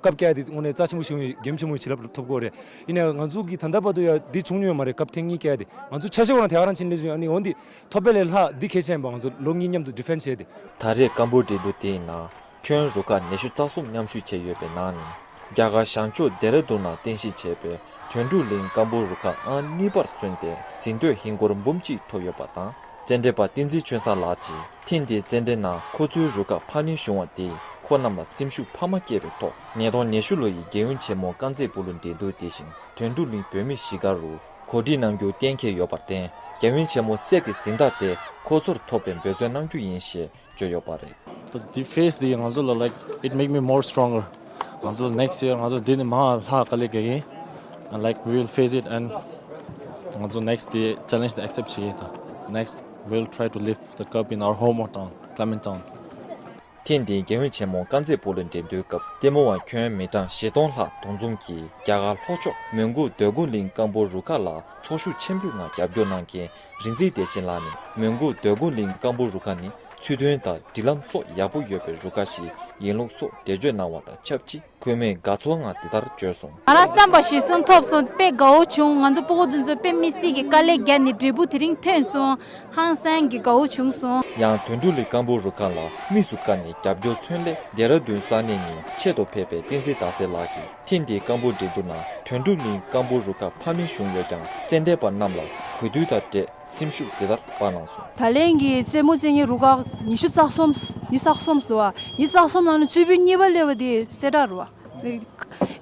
སྐབས་བསྐྱལ་དེ་དངོས་གནས་རྩ་ཆེན་པོ་ཞིག་ཡིན། རྒྱུན་ཆེན་མོའི་བྱིན་རླབས་ཐོབ་དགོས་རེད། ཡིན་ནའང་ང་ཚོ་གིས་ད་ལྟ་བར་དུ་ཡང་འདི་བྱུང་མྱོང་མ་རེད། སྐབས་ཐེངས་གཉིས་བསྐྱལ་དེ་ང་ཚོ་ཆ་ཤས་ཁོ་རང་དེ་ག་རང་ཕྱིན་ལས་བྱུང་། ཨ་ནི་འོན་ཏེ་ཐོབ་པ་ལས་ལྷག་འདི་གལ་ཆེན་པ། ང་ཚོ་ལོ་གཉིས་མཉམ་དུ་ཌི་ཕེན་ཌི་བྱས་ཏེ། ད་རེས་ཀམ་པོ་འགྲན་བསྡུར་དེའི་ནང་ཁྱོན་རུ་ཁག་ཉི་ཤུ་རྩ་གསུམ་མཉམ་ཞུགས་བྱས་ཡོད་པའི་ནང་ནས། རྒྱ་གར་བྱང་ཕྱོགས་ལྡེ་ར་ལྡུན་ནང་རྟེན་གཞི་བྱས་པའི་དོན་གྲུབ་གླིང་ཀམ་པོ་རུ་ཁག་ཨང་གཉིས་པར་སོན་ཏེ། ཟིན་ཐོ་ཧིན་སྒོར་འབུམ་གཅིག་ཐོབ་ཡོད་པ་དང་། རྩེད་འགྲན་པ་བསྟན་འཛིན་ཆོས་བཟང་ལགས་ཀྱིས་ཐེངས་འདིའི་རྩེད་འགྲན་ནང་ཁོ་ཚོའི་རུ་ཁག་ཕམ་ཉེས་བྱུང་བ་དེས་ཁོ་རྣམས་ལ་སེམས་ཤུགས་འཕར་མ་བསྐྱེད་པའི་ཐོག་ཉིས་སྟོང་ཉི་ཤུ་ལོ་ཡི་རྒྱལ་ཡུམ་ཆེན་མོ་རྐང་རྩེད་སྤོ་ལོ་འགྲན་བསྡུར་དེ་བཞིན་དོན་གྲུབ་གླིང་བོད་མི་གཞིས་སྒར་རུ་གོ་སྒྲིག་གནང་རྒྱུ་གཏན་འཁེལ་ཡོད་པར་བརྟེན། རྒྱལ་ཡུམ་ཆེན་མོ་གསེར་གྱི་གཟེངས་རྟགས་དེ་ཁོ་ཚོར་ཐོབ་པའི་འབད་བརྩོན་གནང་རྒྱུ་ཡིན་ཞེས་བརྗོད་ཡོད་པ་རེད། The, the face དེ་ང་ཚོ་ལ་like it make me more stronger. ང་ཚོ་next year ང་ཚོ་འདི་ནས་མང་ལྷག་དཀའ་ལས་རྒྱག་གི་ཡིན། And like we will face it and ང་ཚོ་next the challenge དེ་accept བྱེད་ཀྱི་ཡིན། ད་next we'll try to lift the cup in our hometown, Clement Town. ཐེངས་འདིའི་རྒྱལ་ཡུམ་ཆེན་མོ་རྐང་རྩེད་སྤོ་ལོ་འགྲན་བསྡུར་སྐབས་ལྟད་མོ་བ་ཁྱོན་མི་གྲངས་བཞི་སྟོང་ལྷག་སྟོང་འཛོམས་ཀྱིས་རྒྱ་གར་ལྷོ་ཕྱོགས་མོན་གྷོ་འདོད་རྒུ་གླིང་ཀམ་པོ་རུ་ཁག་ལ་ཚོར་ཤུགས་ཆེན་པོའི་ངང་རྒྱབ་སྐྱོར་གནང་མཁན་རིག་འཛིན་བདེ་ཆེན་ལགས་ནས། མོན་གྷོ་འདོད་རྒུ་གླིང་ཀམ་པོ་རུ་ཁག་ནི་ཚུལ་མཐུན་དང་སྒྲིག་ལམ་སོགས་ཡག་པོ་ཡོད་པའི་རུ་ཁག་ཞིག་ཡིན་ལུགས་སོགས་འགྲེལ་བརྗོད་གནང་བ་དང་ཆབས་ཅིག་ཁོས་མོས་དགའ་ཚོར་ངང་འདི་ལྟར་བརྗོད་སོང་། ང་རང་བསམ་པ་གཞིར་བཟུང་ཐོབ་སོང་། དཔེ་དགའ་བོ་བྱུང་། ང་ཚོ་སྤུ་གུ་འདི་ཚོ་དཔེ་མི་སྲིད་ཀྱི་དཀའ་ལས་བརྒྱབ་ནས་འབྲས་བུ་དེ་རིང་ཐོན་སོང་། ཧང་སང་གི་དགའ་བོ་བྱུང་སོང་། ཡང་དོན་གྲུབ་གླིང་ཀམ་པོ་རུ་ཁག་ལ་དམིགས་སུ་བཀར་ནས་རྒྱབ་སྐྱོར་མཚོན་སླད་ལྡེ་ར་ལྡུན་ས་གནས་ནས་ཆེད་དུ་ཕེབས་པའི་བསྟན་འཛིན་ཟླ་གསལ་ལགས་ཀྱིས། ཐེངས་འདིའི་ཀམ་པོ་འགྲན་བསྡུར་ནང་དོན་གྲུབ་གླིང་ཀམ་པོ་རུ་ཁག་ཕམ་ཉེས་བྱུང་ཡོད་ཀྱང་། རྩེད་འགྲན་པ་རྣམས་ལ་གུས་འདུད་དང་འབྲེལ་སེམས་ཤུགས་འདི་ལྟར་སྤར་གནང་སོང་། ད་ལན་གྱི་རྩེད་མོ་རྩེ་མཁན་རུ་ཁག་ཉི་ཤུ་རྩ་གསུམ། ཉི་ཤུ་རྩ་གསུམ་འདུག་བ། ཉི་ཤུ་རྩ་གསུམ་ནང་ནས་རྩེ་ཕུད་གཉིས་པ་སླེབས་པ་དེ་གསལ་བསྒྲགས་རེད་བ།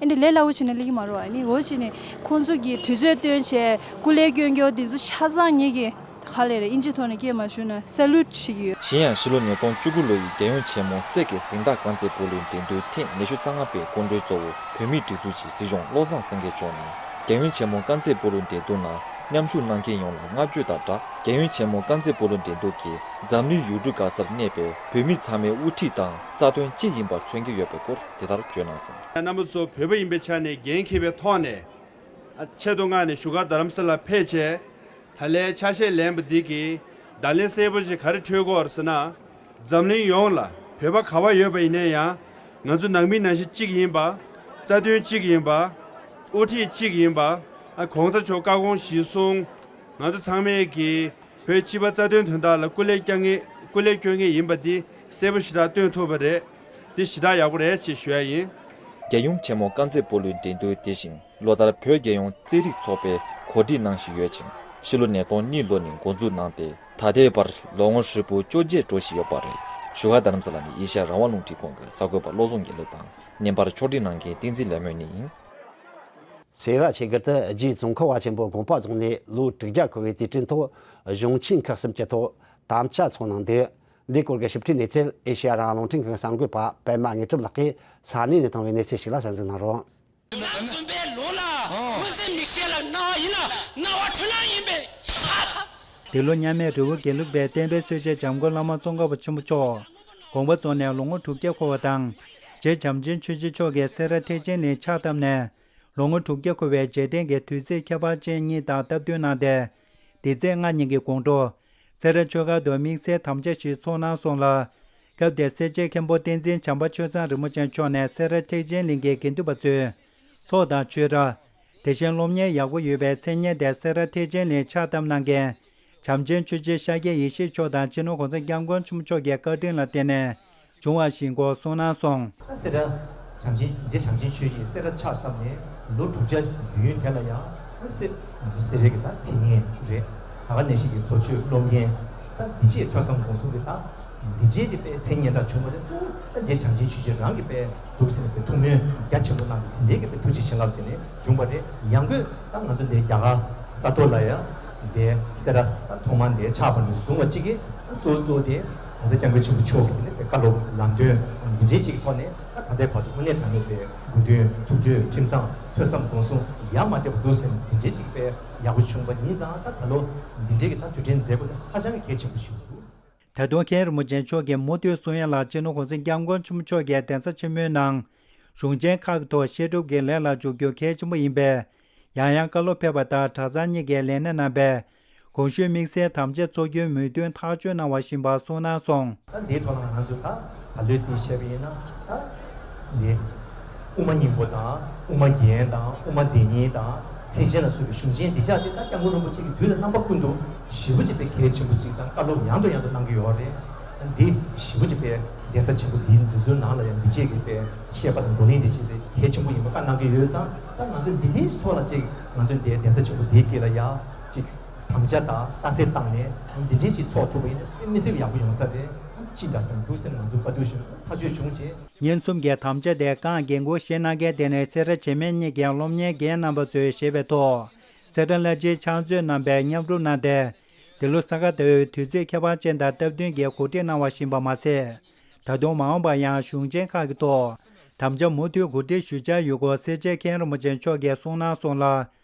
ཨེ་འདྲ་ལས་སླ་བོ་བྱས་ནས་སླེབས་ཀྱི་མ་རེད་བ། ཨ་ནི་འོ་བྱས་ནས་ཁོང་ཚོ་གིས་དུས་ཚོད་བཏོན་བྱས་སྐུ་ལས་སྐྱོན་རྒྱུ་དེ་ཚོ་ཆ་ཚང་ངེད་ཀྱིས། ག་ལེ་རེད། ཨིན་ཇི་ཐོག་ནས་སྐད་མ་ཞུས་ན་སེ་ལུད་ཞིག་ཡོད། གཞན་ཡང་ཕྱི་ལོ་ཉིས་སྟོང་བཅུ་དགུ་ལོ་ཡི་རྒྱལ་ཡོངས་ཆེན་མོ་གསེར་གྱི་གཟེངས་རྟགས་རྐང་རྩེད་སྤོ་ལོའི་འགྲན་བསྡུར་ཐེངས་ཉི་ཤུ་རྩ་ལྔ་པའི་སྐུ་མགྲོན་གཙོ་བོ་བོད་མིའི་སྒྲིག་འཛུགས་ཀྱི་སྲིད་སྐྱོང་བློ་བཟང་སེང་གེ་མཆོག་ནས། རྒྱལ་ཡོངས་ཆེན་མོ་རྐང་རྩེད་སྤོ་ལོའི་འགྲན་བསྡུར་ནང་མཉམ་ཞུགས་གནང་མཁན་ཡོངས་ལ་བསྔགས་བརྗོད་དང་སྦྲགས། རྒྱལ་ཡོངས་ཆེན་མོ་རྐང་རྩེད་སྤོ་ལོའི་འགྲན་བསྡུར་གྱིས་འཛམ་གླིང་ཡུལ་གྲུ་ག་སར་གནས་པའི་བོད་མི་ཚང་མའི་དབུ་ཁྲིད་དང་རྩ་དོན་གཅིག་ཡིན་པ་མཚོན་གྱི་ཡོད་པའི་སྐོར་དེ་ལྟར་བརྗོད་གནང་སོང་། རྣམ་པ་ཚོ་བོད་པ་ཡིན་པའི་ཆ་ནས་འགན་འཁྱེར་བའི་ཐོག་ནས། ཆེད་དུ་མངགས་ནས་བཞུགས་སྒར་རྡ་རམ་ས་ལ་ཕེབས་བྱས། ད་ལན་ཆ་ཤས་ལེན་པ་འདི་གིས་བརྡ་ལན་གསལ་པོ་ཞིག་ག་རེ་འཕྲོད་ཀྱི་ཡོད་རེད་ཟེར་ན། འཛམ་གླིང་ཡོངས་ལ་བོད་པ་ག་པར་ཡོད་པ་ཡིན་ན་ཡང་། ང་ཚོ་ནང་མི་ནང་བཞིན་གཅིག་ཡིན་པ། རྩ་དོན་གཅིག་ཡིན་པ། དབུ་ཁྲིད་གཅིག་ཡིན་པ། ཨ། གོང་ས་མཆོག་བཀའ་དགོངས་གཞིར་བཟུང་། ང་ཚོ་ཚང་མས་ཀྱིས་བོད་སྤྱི་པ་རྩ་དོན་དོན་དག་ལ་སྐུ་ལས་བསྐྱོན་མཁན། སྐུ་ལས་སྐྱོན་མཁན་ཡིན་པ་འདི་གསལ་པོ་ཞེ་དྲག་སྟོན་ཐུབ་པ་རེད། འདི་ཞེ་དྲག་ཡག་པོ་རེད་ཅེས་ཞུ་ཡ་ཡིན། རྒྱལ་ཡོངས་ཆེན་མོ་རྐང་རྩེད་སྤོ་ལོའི་འགྲན་བསྡུར་དེ་བཞིན་ལོ་ལྟར་བོད་རྒྱལ་ཡོངས་རྩེད་རིགས་ཚོགས་པས་གོ་སྒྲིག་གནང་བཞིན་ཡོད་ཅིང་། ཕྱི་ལོ་ཉིས་སྟོང་གཉིས་ལོ་ནས་འགོ་འཛུགས་གནང་སྟེ། ད་ལྟའི་བར་ལོ་ངོ་ཧྲིལ་པོ་བཅོ་བརྒྱད་འགྲོ་བཞིན་ཡོད་པ་རེད། བཞུགས་སྒར་རྡ་རམ་ས་ལ་ནས་ཨེ་ཤ་ཡ་རང་དབང་རླུང་འཕྲིན་ཁང་གི་གསར་འགོད་པ་བློ་བཟང་དགེ་ལེགས་དང་། བརྙན་པར་ཕྱོགས་སྒྲིག་གནང་མཁན་བསྟན་འཛིན་ལེགས་སྨོན་གཉིས་ཡིན། སེ་ར་ཆོས་སྒར་དུ་རྗེ་ཙོང་ཁ་པ་ཆེན་པོ་དགོངས་པ་རྫོགས་ནས་ལོ་དྲུག་བརྒྱ་འཁོར་བའི་དུས་དྲན་ཐོག་གཞུང་ཆེན་ཁག་གསུམ་གྱི་ཐོག་དམ་བཅའ་འཚོགས་གནང་འདུག་འདིའི་སྐོར་གྱི་ཞིབ་ཕྲའི་གནས་ཚུལ་ཨེ་ཤེ་ཡ་རང་དབང་རླུང་འཕྲིན་ཁང་གསར་འགོད་པ་པད་མ་དངོས་གྲུབ་ལགས་ཀྱིས་ས་གནས་ནས་བཏང་བའི་གནས་ཚུལ་ཞིག་ལ་གསན་གཟིགས་གནང་རོགས། ང་འཛོམས་པའི་ལོ་ལ་མངོན་གསལ་མིག་ཤེལ་ལ་སྣང་བ་ཡིན་ལ་སྣང་བ་འཁྲུལ་སྣང་ཡིན་པའི་ཤ་ཚ། འདི་ལོ་མཉམ་མེད་རི་བོ་དགེ་ལུགས་པའི་བསྟན་པའི་སྲོལ་འབྱེད་འཇམ་མགོན་བླ་མ་ཙོང་ཁ་པ་ཆེན་པོ་མཆོག་དགོངས་པ་རྫོགས་ནས་ལོ་ངོ་དྲུག་བརྒྱ་འཁོར་བ་དང་། རྗེ་བྱམས་ཆེན་ཆོས་རྗེ་མཆོག་གིས་སེ་ར་ཐེག་ཆེན་ནས་ཕྱག་བཏབ་ནས། ལོ་ངོ་དྲུག་བརྒྱ་འཁོར་བའི་རྗེས་དྲན་གྱི་དུས་ཚིགས་ཁྱད་པར་ཅན་གཉིས་དང་སྟབས་བསྟུན་གནང་སྟེ། འདི་ཚེས་ལྔ་ཉིན་གྱི་དགོང་དྲོ། སེ་ར་ཆོས་སྒར་དུ་དམིགས་བསལ་དམ་བཅའ་ཞིག་འཚོགས་གནང་སོང་ལ། སྐབས་དེར་སེར་བྱེས་མཁན་པོ་བསྟན་འཛིན་བྱམས་པ་ཆོས་བཟང་རིན་པོ་ཆེ་མཆོག་ནས་སེ་ར་ཐེག་ཆེན་གླིང་གའི་དགེ་འདུན་པ་ཚོས་ཚོགས་དང་ཆོས་ར། དེ་བཞིན་སློབ་གཉེར་ཡག་པོ་ཡོད་པའི་མཚན་སྙན་དེ་སེ་ར་ཐེག་ཆེན་གླིང་ཕྱག་བཏབ་གནང་མཁན་བྱམས་ཆེན་ཆོས་རྗེ་ཤཱཀྱ་ཡེ་ཤེས་མཆོག་དང་སྤྱི་ནོར་གོང་ས་སྐྱབས་མགོན་ཆེན་པོ་མཆོག་གི་བཀའ་དྲིན་ལ་བརྟེན་ནས་བྱུང་བ་ཞིག་ཡིན་སྐོར་གསུངས་གནང་སོང་། ད་སེ་ར་བྱམས་ཆེན་རྗེ་བྱམས་ཆེན་ཆོས་རྗེ་སེ་ར་ཕྱག་བཏབ་ནས་ལོ་དྲུག་བརྒྱ་དུས་ཡུན་དེ་ལ་ཡང་སེ་ང་ཚོ་སེ་རའི་གི་ད་མཚན་སྙན་རེད། ད་ག་ནང་བཞིན་གྱི་ཚོགས་ཆོས་སློབ་གཉེར་ད་འདི་བྱས་ཐོས་བསམ་སྒོམ་གསུམ་གྱི་ད་འདི་བྱས་ཀྱི་པའི་མཚན་སྙན་གྲགས་བྱུང་བ་དེ་གཙོ་བོ་ད་རྗེ་བྱམས་ཆེན་ཆོས་རྗེ་རང་གི་པའི་འདུག་ཟེར་ནས་པའི་ཐུགས་སྨོན་རྒྱ་ཆེན་པོ་གནང་སྟེ་དེ་འདྲའི་གི་པའི་ཐུགས་རྗེ་བྱིན་རླབས་དེ་ནས་བྱུང་བ་རེད། ཡང་སྒོས་ད་ང་ཚོ་འདི་རྒྱ་གར་ས་ཐོག་ལ་ཡང་འདི་སེ་ར་ད་ཐོག་མར་འདི་ཆགས་པ་ནས་བཟུང་བ་གཅིག་གིས་གཙོ་བོ་གཙོ་བོ་དེ་གོང་ས་སྐྱབས་མགོན་ཆེན་པོ་མཆོག་གི་དེ་ནས་པའི་བཀའ་སློབ་ལམ་སྟོན་འདི་འདྲའི་གཅིག་གི་ཐོག་ནས་ད་ད་ལྟའི་བར་དུ་དངོས་གནས་དྲང་གནས་པའི་དགོས་འདུན་ཐུགས་འདོད་ཁྲིམས་གཙང་ཐོས་བསམ་སྒོམ་གསུམ་ཡ་མ་བྲལ་བ་འདུག་ཟེར་ནས་དེ་འདྲའི་ཞིག་དཔེ་ཡག་པོ་བྱུང་བ་ཡིན་ཙང་ད་ད་ལོ་འདི་འདྲའི་གི་ད་དུས་དྲན་མཛད་སྒོ་དེ་ཧ་ཅང་གི་གལ་ཆེན་པོ་ཞིག་འདུག། ད་དུང་མཁན་རིན་པོ་ཆེ་མཆོག་གིས་མུ་མཐུད་གསུང་ཡ་ལ་སྤྱི་ནོར་གོང་ས་སྐྱབས་མགོན་ཆེན་པོ་མཆོག་གིས་གདན་ས་ཆེན་མོའི་ནང་གཞུང་ཆེན་ཁག་གི་ཐོག་བཤད་སྒྲུབ་ཀྱི་ལས་ལ་འཇུག་རྒྱུ་གལ་ཆེན་པོ་ཡིན་པས། ཡང་ཡང་བཀའ་སློབ་ཕེབས་པ་དང་གྲྭ་ཚང་གཉིས་ཀས་ལས་སྣེ་གནང་པའི་གོང་ཞུས་དམིགས་བསལ་དམ་བཅའ་ཚོགས་རྒྱུའི་མོས་མཐུན་ཐག་གཅོད་གནང་བ་བཞིན་པ་གསུངས་གནང་སོང་། ད་འདིའི་ཐོག་ལ་ང་ཚོས་ད་ད་ལོའི་རྩིས་བཤད་པ་ཡིན་ན་ད་འདི་དབུ་མ་སྙིང་པོ་དང་དབུ་མ་རྒྱན་དང་དབུ་མ་སྡེ་གཉིས་དང་མཚན་ཅན་ལ་སོགས་པའི་གཞུང་ཆེན་འདི་ཆགས་ཏེ་ད་སྐྱབས་མགོན་རིན་པོ་ཆེ་གི་དུས་ལ་རྣམ་པ་ཀུན་ཏུ་ཞེ་པོ་ཅིག་དཔེ་གལ་ཆེན་པོ་ཅིག་དང་བཀའ་སློབ་ཡང་དུ་ཡང་དུ་གནང་གི་ཡོད་རེད། འདི་ཞེ་པོ་ཅིག་དཔེ་གདན་ས་ཆེན་པོ་འདིའི་འདི་ཚོའི་ནང་ལ་ཡང་འདི་བཅས་ཀྱི་དཔེ་བཤད་པ་དང་བགྲོ་གླེང་འདི་བྱས་ཏེ་གལ་ཆེན་པོ་ཡིན་པ་བཀའ་གནང་གི་ཡོད་ཙང་ད་ང་ཚོས་འདི་འདྲའི་ཐོག་ལ་ཅིག་ང་ཚོས་འདི་གདན་ས་ཆེན་པོ་འདིའི་དཀྱིལ་ལ་ཡང་ཅིག་དམ་བཅའ་དང་རྟགས་གསལ་བཏང་ནས་འདི་འདྲའི་ཅིག་ཚོགས་ཐུབ་པ་ཡིན་ན་དམིགས་བསལ་ཡག་པོ་ཡོང་ས་རེད། ཅི་འདྲ་ཟེར་ན་འདུག་ཟེར་ན་ང་ཚོ་བཀའ་བསྡུར་ཞུ་ཐག་གཅོད་བྱུང་རྗེས། ཉིན་གསུམ་གྱི་དམ་བཅའ་དེ་སྒང་འགན་འཁུར་བཞེས་གནང་མཁན་དེ་ནི་སེ་ར་བྱེས་སྨད་གཉིས་ཀྱི་སློབ་གཉེར་འགན་གནང་བ་ཚོས་བཞེས་པའི་ཐོག་སེ་ར་བླ་སྤྱིའི་ཕྱག་མཛོད་རྣམ་པས་མཉམ་རུབ་གནང་སྟེ། འདི་ལོ་ས་ག་ཟླ་བའི་དུས་ཚོད་ཁྱད་པར་ཅན་དང་སྟབས་བསྟུན་གྱིས་གོ་སྒྲིག་གནང་བ་བཞིན་པ་མ་ཟད། ད་དུང་མ་འོངས་པར་ཡང་གཞུང་ཆེན་ཁག་གི་ཐོག་དམ་བཅའ་མུ་མཐུད་གོ་སྒྲིག་ཞུ་འཆར་ཡོད་སྐོར་སེར་བྱེས་མཁན་རིན་པོ་ཆེ་མཆོག་གིས་གསུངས་གནང་སོང་ལ།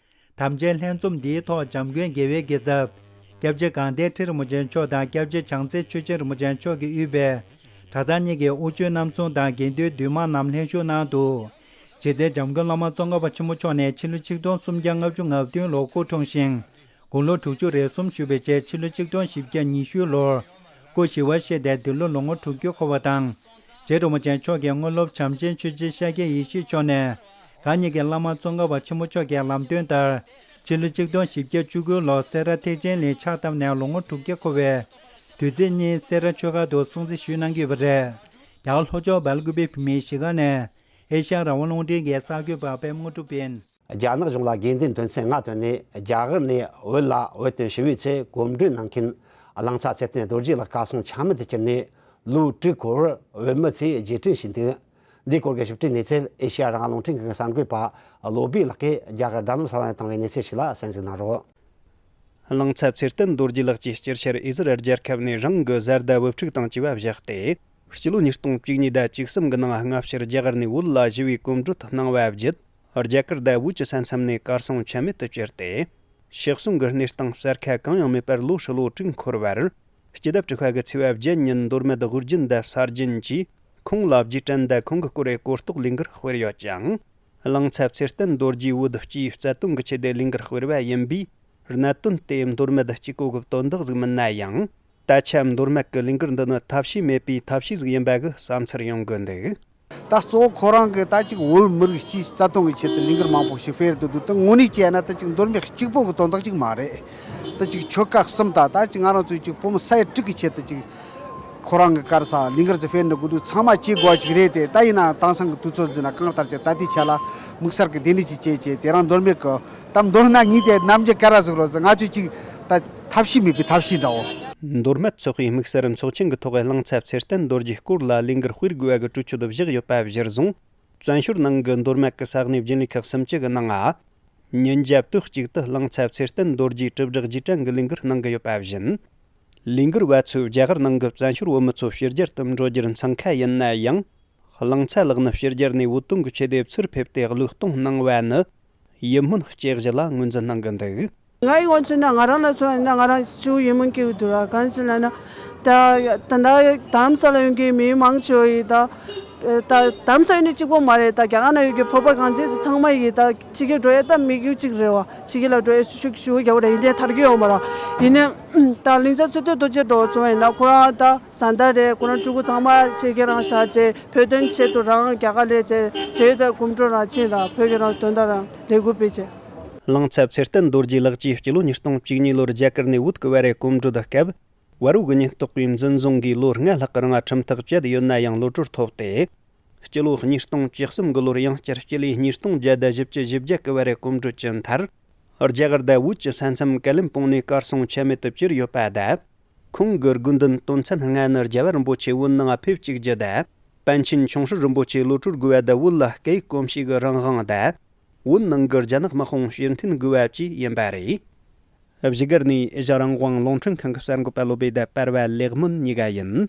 དམ་བཅའི་ལྷན་འཛོམས་འདིའི་ཐོག་འཇམ་མགོན་དགེ་བའི་དགེ་ཚབ། སྐྱབས་རྗེ་དགའ་ལྡན་ཁྲི་རིན་པོ་ཆེ་མཆོག་དང་སྐྱབས་རྗེ་བྱང་རྩེ་ཆོས་རྗེ་རིན་པོ་ཆེ་མཆོག་གིས་དབུས་པའི་གྲྭ་ཚང་གཉིས་ཀྱི་དབུ་ཆོས་རྣམ་གསུམ་དང་དགེ་འདུན་འདུས་མང་རྣམས་ལྷན་ཞུགས་གནང་འདུག། རྗེ་བཙུན་འཇམ་མགོན་བླ་མ་ཙོང་ཁ་པ་ཆེན་པོ་མཆོག་ནས་ཕྱི་ལོ་ཆིག་སྟོང་སུམ་བརྒྱ་ལྔ་བཅུ་ང་བདུན་ལོར་སྐུ་འཁྲུངས་ཤིང་། དགུང་ལོ་དྲུག་ཅུ་རེ་གསུམ་བཞུགས་པའི་རྗེས་ཕྱི་ལོ་ཆིག་སྟོང་བཞི་བརྒྱ་ཉི་ཤུ་ལོར་སྐུ་ཞི་བར་གཤེགས་ཏེ་འདི་ལོ་ལོ་ངོ་དྲུག་ཅུ་འཁོར་བ་དང་། རྗེ་རིན་པོ་ཆེ་མཆོག་གི་དངོས་སློབ་བྱམས་ཆེན་ཆོས་རྗེ་ཤཱཀྱ་ཡེ་ཤེས་མཆོག་ནས་གང་ཉིད་ཀྱི་བླ་མ་ཙོང་ཁ་པ་ཆེན་པོ་མཆོག་གི་ལམ་སྟོན་ལྟར་ཕྱི་ལོ་ཆིག་སྟོང་བཞི་བརྒྱ་བཅུ་དགུ་ལོར་སེ་ར་ཐེག་ཆེན་གླིང་ཕྱག་བཏབ་ནས་ལོ་ངོ་དྲུག་བརྒྱ་འཁོར་བའི་དུས་ཚིགས་གཉིས་སེ་ར་ཆོས་སྒར་དུ་སྲུང་བརྩི་ཞུས་གནང་གི་ཡོད་པ་རེད། རྒྱ་གར་ལྷོ་ཕྱོགས་སྦེལ་ཀུ་པེ་བོད་མིའི་གཞིས་སྒར་ནས་ཨེ་ཤ་ཡ་རང་དབང་རླུང་འཕྲིན་གྱི་གསར་འགོད་པ་པད་མ་དངོས་གྲུབ་ཡིན། རྒྱ་ནག་གཞུང་ལ་དགེ་མཚན་དོན་ཚན་ལྔ་བཏོན་ནས་རྒྱ་གར་ནས་བོད་ལ་བོད་དོན་ཞི་བའི་ཆེད་གོམ་བགྲོད་གནང་མཁན་གླང་ཚ་ཚེ་བརྟན་རྡོ་རྗེ་ལགས་གར་སོང་ཆ་མེད་དུ་གྱུར་ནས་ལོ་དྲུག་འཁོར་བར་བོད་མི་ཚོས་རྗེས་དྲན་ཞུས་འདུག། འདིའི་སྐོར་གྱི་ཞིབ་ཕྲའི་གནས་ཚུལ་ཨེ་ཤེ་ཡ་རང་དབང་རླུང་འཕྲིན་ཁང་གི་གསར་འགོད་པ་བློ་བྷེ་ལགས་ཀྱིས་རྒྱ་གར་རྡ་རམ་ས་ལ་ནས་བཏང་བའི་གནས་ཚུལ་ཞིག་ལ་གསན་གཟིགས་གནང་རོགས། གླང་ཚ་ཚེ་བརྟན་རྡོ་རྗེ་ལགས་ཀྱིས་སྤྱིར་ཤར་ཨི་ཟི་རལ་རྒྱལ་ཁབ་ནས་རང་གི་བཟའ་ཟླ་བུ་ཕྲུག་དང་བཅས་པ་བཞག་སྟེ། སྤྱི་ལོ་ཉིས་སྟོང་བཅུ་གཉིས་དང་བཅུ་གསུམ་གྱི་ནང་སྔ་ཕྱིར་རྒྱ་གར་ནས་བོད་ལ་ཞི་བའི་གོམ་བགྲོད་གནང་བ་བརྒྱུད། རྒྱ་གར་དང་བོད་ཀྱི་ས་མཚམས་ནས་གར་སོང་ཆ་མེད་དུ་གྱུར་ཏེ། ཕྱི་སྲུང་གི་གནས་སྟངས་གསར་ཁ་གང་ཡང་མེད་པར་ལོ་ཧྲིལ་བོ་དྲུག་འཁོར་བར། སྤྱི་ཟླ་དྲུག་པ་གི་ཚེས་པ་བརྒྱད་ཉིན་མདོ་སྨད་དབུ་རྒྱུན་དང་ས་རྒྱུན་གྱིས་ཁོང་ལ་རྗེས་དྲན་དང་ཁོང་གི་སྐོར་གྱི་གོ་རྟོགས་ལས་འགུལ་སྤེལ་ཡོད་ཅིང་། གླང་ཚ་ཚེ་བརྟན་རྡོ་རྗེ་བོད་སྤྱིའི་རྩ་དོན་གྱི་ཆེད་དུ་ལས་འགུལ་སྤེལ་བ་ཡིན་པས། གནད་དོན་དེ་མདོ་སྨད་གཅིག་པོ་གི་དོན་དག་ཟིག་མིན་ན་ཡང་། ད་ཆ་མདོ་སྨད་ཀྱི་ལས་འགུལ་འདི་ནི་ཐབས་ཤེས་མེད་པའི་ཐབས་ཤེས་ཟིག་ཡིན་པ་གི་བསམ་ཚུལ་ཡོང་གི་འདུག། ད་གཙོ་བོ་ཁོ་རང་གི་ད་ཅིག་བོད་མི་རིགས་སྤྱིའི་རྩ་དོན་གྱི་ཆེད་དུ་ལས་འགུལ་མང་པོ་ཞིག་སྤེལ་དུ་འདུག། ད་དངོས་གནས་བྱས་ན་ད་ཅིག་མདོ་སྨད་གཅིག་པོ་གི་དོན་དག་ཅིག་མ་རེད། ད་ཅིག་ཆོལ་ཁ་གསུམ་དང་ད་ཅིག་ང་རང་ཚོའི་ཅིག་བོད་མི་ས་ཡ་དྲུག་གི་ཆེད་དུ་ཅིག་ཁོ་རང་གི་གར་ས་ལས་འགུལ་ཚོ་སྤེལ་འགྲོ་དགོས་འདུག། ཚང་མ་བྱེད་དགོས་ཅིག་རེད་དེ། ད་ཡིན་ན་དེང་སང་གི་དུས་ཚོད་འཛིན་ན་གང་ལྟར་ཅིག་ད་ལྟའི་ཆ་ལ་དམིགས་བསལ་གྱི་དེ་འདྲ་ཅིག་བྱས་བྱས་དེ་རང་མདོ་སྨད་གི་ད་མདོར་ན་ངས་དེ་ནམ་རྒྱུན་ག་རེ་ཟེར་རོ་ཟེར། ང་ཚོས་ཅིག་ད་ཐབས་ཤེས་མེད་པའི་ཐབས་ཤེས་འདྲ་བོ། མདོ་སྨད་ཚོགས་པའི་དམིགས་བསལ་ཚོགས་ཆེན་གྱི་ཐོག་གླང་ཚ་ཚེ་བརྟན་རྡོ་རྗེའི་སྐོར་ལ་ལས་འགུལ་སྤེལ་དགོས་པ་གི་གྲོས་ཆོད་བཞག་ཡོད་པ་གཞིར་བཟུང་། བཙན་བྱོལ་ནང་གི་མདོ་སྨད་ཀྱི་ས་གནས་རྒྱུན་ལས་ཁག་སུམ་ཅུ་གི་ནང་ང་། ཉིན་རྒྱབ་དུས་གཅིག་ཏུ་གླང་ཚ་ཚེ་བརྟན་རྡོ་རྗེའི་གྲུབ་འབྲས་རྗེས་དྲན་གྱི་ལས་འགུལ་གནང་གི་ཡོད་པ་བཞིན། ལས་འགུལ་བ་ཚོས་རྒྱ་གར་ནང་གི་བཙན་བྱོལ་བོད་མི་ཚོ་ཕྱི་རྒྱལ་དུ་འགྲོ་རྒྱུར་འཚང་ཁ་ཡིན་ན་ཡང་། གླང་ཚ་ལགས་ནི་ཕྱི་རྒྱལ་ནས་བོད་དོན་གྱི་ཆེད་དུ་ཚུར་ཕེབས་ཏེ་བློས་གཏོང་གནང་བ་ནི་ཡིད་སྨོན་སྐྱེ་གཞི་ལ་ངོས་འཛིན་གནང་གི་འདུག། ངའི་ངོས་ནས་ང་རང་ལ་མཚོན་ན་ང་རང་ཅིག་ཡིད་སྨོན་སྐྱེ་གི་འདུག་ར། གང་ཅི་ལབ་ན་ད་ད་ལྟ་རྡ་རམ་ས་ལ་ཡོང་མཁན་མི་མང་ཆེ་བ་ཡིས་ད་ ད་དམ་ས་ཡོད་ནི་གཅིག་པོ་མ་རེད། ད་རྒྱ་གར་ན་ཡོད་ཀྱི་བོད་པ་གང་ཅི་ཚང་མ་ཡིས་ད་ཕྱི་རྒྱལ་འགྲོ་ཡས་ད་དམིགས་ཡུལ་གཅིག་རེད་བ། ཕྱི་རྒྱལ་ལ་འགྲོ་ཡས་ཤུགས་ཤུགས་རྒྱག་པ་རེད། ཡིན་ནའི་ཐར་གི་ཡོད་མ་རེད། ཡིན་ནའི་ད་གླིང་ཚ་གཙུག་སྟོད་རྡོ་རྗེ་འགྲོ་སོང་བ་ཡིན་ན་ཁོ་རང་ད་བཟའ་ཟླ་རེད། ཁོ་རང་ཕྲུ་གུ་ཚང་མ་ཕྱི་རྒྱལ་རང་བཞག་བྱས་བོད་དོན་ཆེད་དུ་རང་རྒྱ་གར་ལ་བྱས་བྱས་ད་གོམ་བགྲོད་རང་ཕྱིན་ར་བོད་ཀྱི་རང་དོན་དག་རང་ལས་འགུལ་སྤེལ་བྱས། གླིང་ཚ་ཚེ་བརྟན་རྡོ་རྗེ་ལགས་ཀྱིས་སྤྱི་ལོ་ཉིས་སྟོང་བཅུ་གཉིས་ལོར་རྒྱ་གར་ནས་བོད་ཀྱི་བར་རེ་གོམ་བགྲོད་སྐབས། བར་བོད་ཀྱི་ཉེན་རྟོག་པས་འཛིན་བཟུང་གིས་ལོ་ལྔ་ལྷག་གི་རིང་ཁྲིམས་ཐག་བཅད་ཡོད་ན་ཡང་གློད་གྲོལ་ཐོབ་སྟེ། སྤྱི་ལོ་ཉིས་སྟོང་བཅུ་གསུམ་གི་ལོར་ཡང་བསྐྱར་སྤྱི་ལོའི་ཉིས་སྟོང་བརྒྱ་དང་བཞི་བཅུ་ཞེ་བརྒྱད་ཀྱི་བར་རེ་གོམ་བགྲོད་ཀྱི་མཐར། རྒྱ་གར་དང་བོད་ཀྱི་ས་མཚམས་ཀ་ལིམ་པོང་ནས་གར་སོང་ཆ་མེད་དུ་གྱུར་ཡོད་པ་དང་། ཁོང་གི་དགོས་འདུན་དོན་ཚན་ལྔ་ནི་རྒྱལ་བ་རིན་པོ་ཆེ་བོད་ནང་ཕེབས་བཅུག་རྒྱུ་དང་། པཎ་ཆེན་ཆུང་ཧྲི་རིན་པོ་ཆེ་གློད་གྲོལ་དགོས་པ་དང་བོད་ལ་སྐད་ཡིག་གོམས་གཤིས་ཀྱི་རང་དབང་དང་། བོད་ནང་གི་རྒྱ་ནག་དམག་དཔུང་ཕྱིར་འཐེན་དགོས་པ་བཅས་ཡིན་པ་རེད། བཞུགས་སྒར་ནས་ཨེ་ཤ་རང་དབང་རླུང་འཕྲིན་ཁང་གི་གསར་འགོད་པ་བློ་བྷེ་དང་པར་བ་ལེགས་སྨོན་གཉིས་ཀ་ཡིན།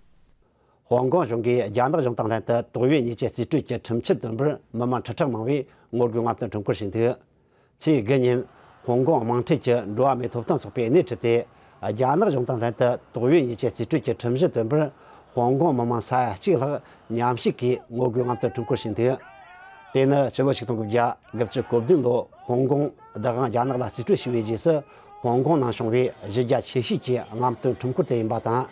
ཧོང་ཀོང་གཞུང་གིས་རྒྱ་ནག་གཞུང་དང་ལྷན་དུ་ཏོག་དབྱིབས་ཉེས་ཅན་རྩིས་སྤྲོད་ཀྱི་ཁྲིམས་ཆད་བཏོན་པར་མི་མང་ཁྲི་ཕྲག་མང་བས་ངོ་རྒོལ་རྔམ་སྟོན་ཁྲོམ་སྐོར་བྱས་འདུག་ཚེས་དགུ་ཉིན་ཧོང་ཀོང་དམངས་ཁྲོད་ཀྱི་འགྲོ་བ་མིའི་ཐོབ་ཐང་ཚོགས་པས་སྣེ་ཁྲིད་དེ། རྒྱ་ནག་གཞུང་དང་ལྷན་དུ་ཏོག་དབྱིབས་ཉེས་ཅན་རྩིས་སྤྲོད་ཀྱི་ཁྲིམས་གཞི་བཏོན་པར་ཧོང་ཀོང་མི་མང་ས་ཡ་གཅིག་ལྷག་མཉམ་ཞུགས་ཀྱིས་ངོ་རྒོལ་རྔམ་སྟོན་ཁྲོམ་སྐོར་བྱས་འདུག་དེ་ནི་ཕྱི་ལོ་ཆིག་སྟོང་དགུ་བརྒྱ་དགུ་བཅུ་གོ་བདུན་ལོ་ཧོང་ཀོང་བདག་དབང་རྒྱ་ནག་ལ་རྩིས་སྤྲོད་བྱས་པའི་རྗེས་སུ་ཧོང་ཀོང་ནང་བྱུང་བའི་གཞི་རྒྱ་ཆེ་ཤོས་ཀྱི་རྔམ་སྟོན་ཁྲོམ་སྐོར་དེ་ཡིན་པ་དང་།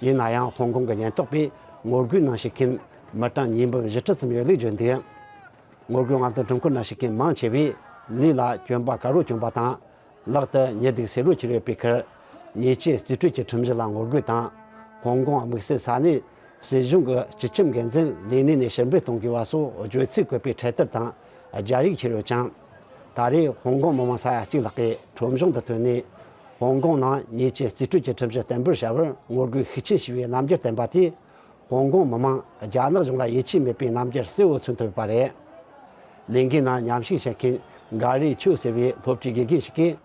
ཡིན་ན་ཡང་ཧོང་ཀོང་གི་ཉེན་རྟོག་པས་ངོ་རྒོལ་ནང་ཞུགས་མཁན་མི་གྲངས་ཉིས་འབུམ་བཞི་ཁྲི་ཙམ་ཡོད་ལུགས་བརྗོད་འདུག་ངོ་རྒོལ་རྔམ་སྟོན་ཁྲོམ་སྐོར་ནང་ཞུགས་མཁན་མང་ཆེ་བས་ལུས་ལ་གྱོན་པ་དཀར་པོ་གྱོན་པ་དང་། ལག་ཏུ་ཉི་གདུགས་སེར་པོ་འཁྱེར་ཡོད་པའི་ཁར། ཉེས་ཅན་རྩིས་སྤྲོད་ཀྱི་ཁྲིམས་གཞི་ལ་ངོ་རྒོལ་དང་། ཧོང་ཀོང་དམིགས་བསལ་ས་གནས་སྲིད་གཞུང་གི་སྤྱི་ཁྱབ་འགན་འཛིན་ལས་གནས་ནས་ཕྱིར་འབུད་གཏོང་དགོས་པ་སོགས་བརྗོད་ཚིག་བཀོད་པའི་འཕྲེད་དར་དང་རྒྱ་ཡིག་འཁྱེར་ཡོད་ཅིང་། ད་རེས་ཧོང་ཀོང་མི་མང་ས་ཡ་གཅིག་ལྷག་གིས་ཁྲོམ་གཞུང་དུ་ཐོན་ནས། ཧོང་ཀོང་ནང་ཉེས་ཅན་རྩིས་སྤྲོད་ཀྱི་ཁྲིམས་གཞི་གཏན་འབེབས་བྱ་བར་ངོ་རྒོལ་ཤུགས་ཆེན་བྱས་པའི་རྣམ་འགྱུར་བསྟན་པ་དེས། ཧོང་ཀོང་མི་མང་རྒྱ་ནག་གཞུང་ལ་ཡིད་ཆེས་མེད་པའི་རྣམ་འགྱུར་གསལ་བོ་མཚོན་ཐུབ་པ་རེད། ལས་འགུལ་ནང་མཉམ་ཞུགས་བྱེད་མཁན་གྷ་རི་ཆུ་ཟེར་བའི་སློབ་གྲྭའི་དགེ་རྒན་ཞིག་གིས།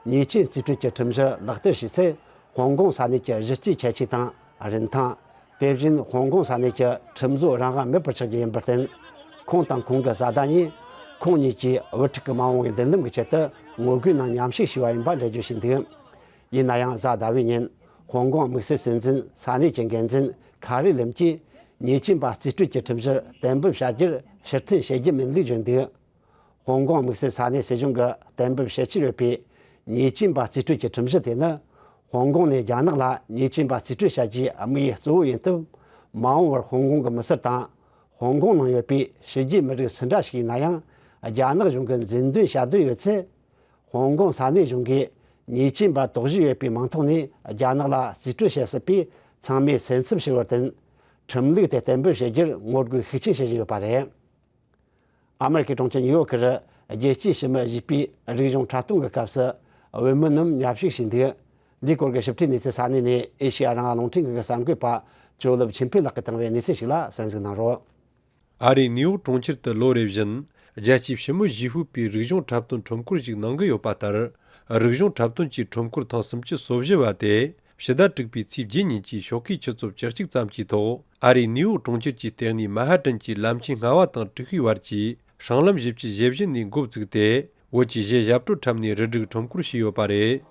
ཉེས་ཅན་རྩིས་སྤྲོད་ཀྱི་ཁྲིམས་གཞི་ལག་བསྟར་བྱས་ཚེ། ཧོང་ཀོང་ས་གནས་ཀྱི་གཞི་རྩའི་ཁྱད་ཆོས་དང་རིན་ཐང་། དེ་བཞིན་ཧོང་ཀོང་ས་གནས་ཀྱི་ཁྲིམས་བཟོ་རང་དབང་མེད་པར་ཆགས་རྒྱུ་ཡིན་པར་བརྟེན། ཁོང་དང་ཁོང་གི་བཟའ་ཟླ་གཉིས། ཁོང་གཉིས་ཀྱིས་བུ་ཕྲུག་གི་མ་འོངས་པའི་མདུན་ལམ་གྱི་ཆེད་དུ་ངོ་རྒོལ་ནང་མཉམ་ཞུགས་བྱས་པ་ཡིན་པ་འགྲེལ་བརྗོད་བྱས་འདུག་ཡིན་ན་ཡང་གཟའ་ཟླ་བའི་ཉིན་ཧོང་ཀོང་དམིགས་བསལ་སྲིད་འཛིན་ས་གནས་ཀྱི་འགན་འཛིན་ཁ་རི་ལེམ་གྱིས་ཉེས་ཅན་པ་རྩིས་སྤྲོད་ཀྱི་ཁྲིམས་གཞི་གཏན་འབེབས་བྱ་རྒྱུར་ཕྱིར་འཐེན་བྱེད་རྒྱུ་མིན་ལུགས་བརྗོད་འདུག་ཧོང་ཀོང་དམིགས་བསལ་ས་གནས་སྲིད་གཞུང་གིས་གཏན་འབེབས་བྱེད་ཀྱི་ཡོད་པའི་ཉེས་ཅན་པ་རྩིས་སྤྲོད་ཀྱི་ཁྲིམས་གཞི་དེ་ནི་ཧོང་ཀོང་ནས་རྒྱ་ནག་ལ་ཉེས་ཅན་པ་རྩིས་སྤྲོད་བྱ་རྒྱུའི་དམིགས་ཡུལ་གཙོ་བོ་ཡིན་སྟབས། མ་འོངས་པར་ཧོང་ཀོང་གི་མི་སེར་དང་། ཧོང་ཀོང་ནང་ཡོད་པའི་ཕྱི་རྒྱལ་མི་རིགས་སུ་འདྲ་ཞིག་ཡིན་ན་ཡང་། རྒྱ་ནག་གཞུང་གི་འཛིན་དོན་བྱ་འདོད་ཡོད་ཚེ། ཧོང་ཀོང་ས་གནས་གཞུང་གིས་ཉེས་ཅན་པ་དོགས་གཞི་ཡོད་པའི་མིང་ཐོག་ནས་རྒྱ་ནག་ལ་རྩིས་སྤྲོད་བྱེད་སྲིད་པས་ཚང་མས་སེམས་འཚབ་བྱེད་པར་བརྟེན། ཁྲིམས་ལུགས་དེ་གཏན་འབེབས་བྱེད་རྒྱུར་ངོ་རྒོལ་ཤུགས་ཆེན་བྱེད་བཞིན་ཡོད་པ་རེད། ཨ་མེ་རི་ཁའི་གྲོང་ཁྱེར་ཉིའུ་ཡོག་གི་རྒྱལ་སྤྱིའི་ཞི་མོལ་ཞེས་པའི་རིག་གཞུང་འཁྲབ་སྟོན་གྱི་སྐབས་སུ་བོད་མི་རྣམས་མཉམ་ཞུགས་བྱས་འདུག་འདིའི་སྐོར་གྱི་ཞིབ་ཕྲའི་གནས་ཚུལ་ས་གནས་ནས་ཨེ་ཤེ་ཡ་རང་དབང་རླུང་འཕྲིན་ཁང་གི་གསར་འགོད་པ་ཇོ་ལེབ་ཆོས་འཕེལ་ལགས་ཀྱིས་བཏང་བའི་གནས་ཚུལ་ཞིག་ལ་གསན་གཟིགས་གནང་རོགས། ཨ་རིའི་ནིའུ་ཡོག་གྲོང་ཁྱེར་དུ་ལོ་རེ་བཞིན་རྒྱལ་སྤྱིའི་ཞི་མོལ་ཞེ་ཧུའུ་པའི་རིག་གཞུང་འཁྲབ་སྟོན་ཁྲོམ་སྐོར་ཞིག་གནང་གི་ཡོད་པ་ལྟར། རིག་གཞུང་འཁྲབ་སྟོན་གྱི་ཁྲོམ་སྐོར་ཐེངས་སུམ་ཅུ་སོ་བཞི་བ་དེ་ཕྱི་ཟླ་དྲུག་པའི་ཚེས་བརྒྱད་ཉིན་གྱི་ཞོགས་ཀའི་ཆུ་ཚོད་བཅུ་གཅིག་ཙམ་གྱི་ཐོག་ཨ་རིའི་ནིའུ་ཡོག་གྲོང་ཁྱེར་གྱི་ལྟེ་གནས་མན་ཧ་ཏན་གྱི་ལམ་ཆེན་ལྔ་བ་དང་དྲུག་པའི་བར་གྱི་སྲང་ལམ་བཞི་བཅུ་ཞེ་བཞི་ནས་འགོ་བཙུགས་ཏེ། བོད་ཀྱི་གཞས་ཞབས་བྲོ་འཁྲབ་ནས་རུ་སྒྲིག་ཁྲོམ་སྐོར་བྱས་ཡོད་པ་རེད།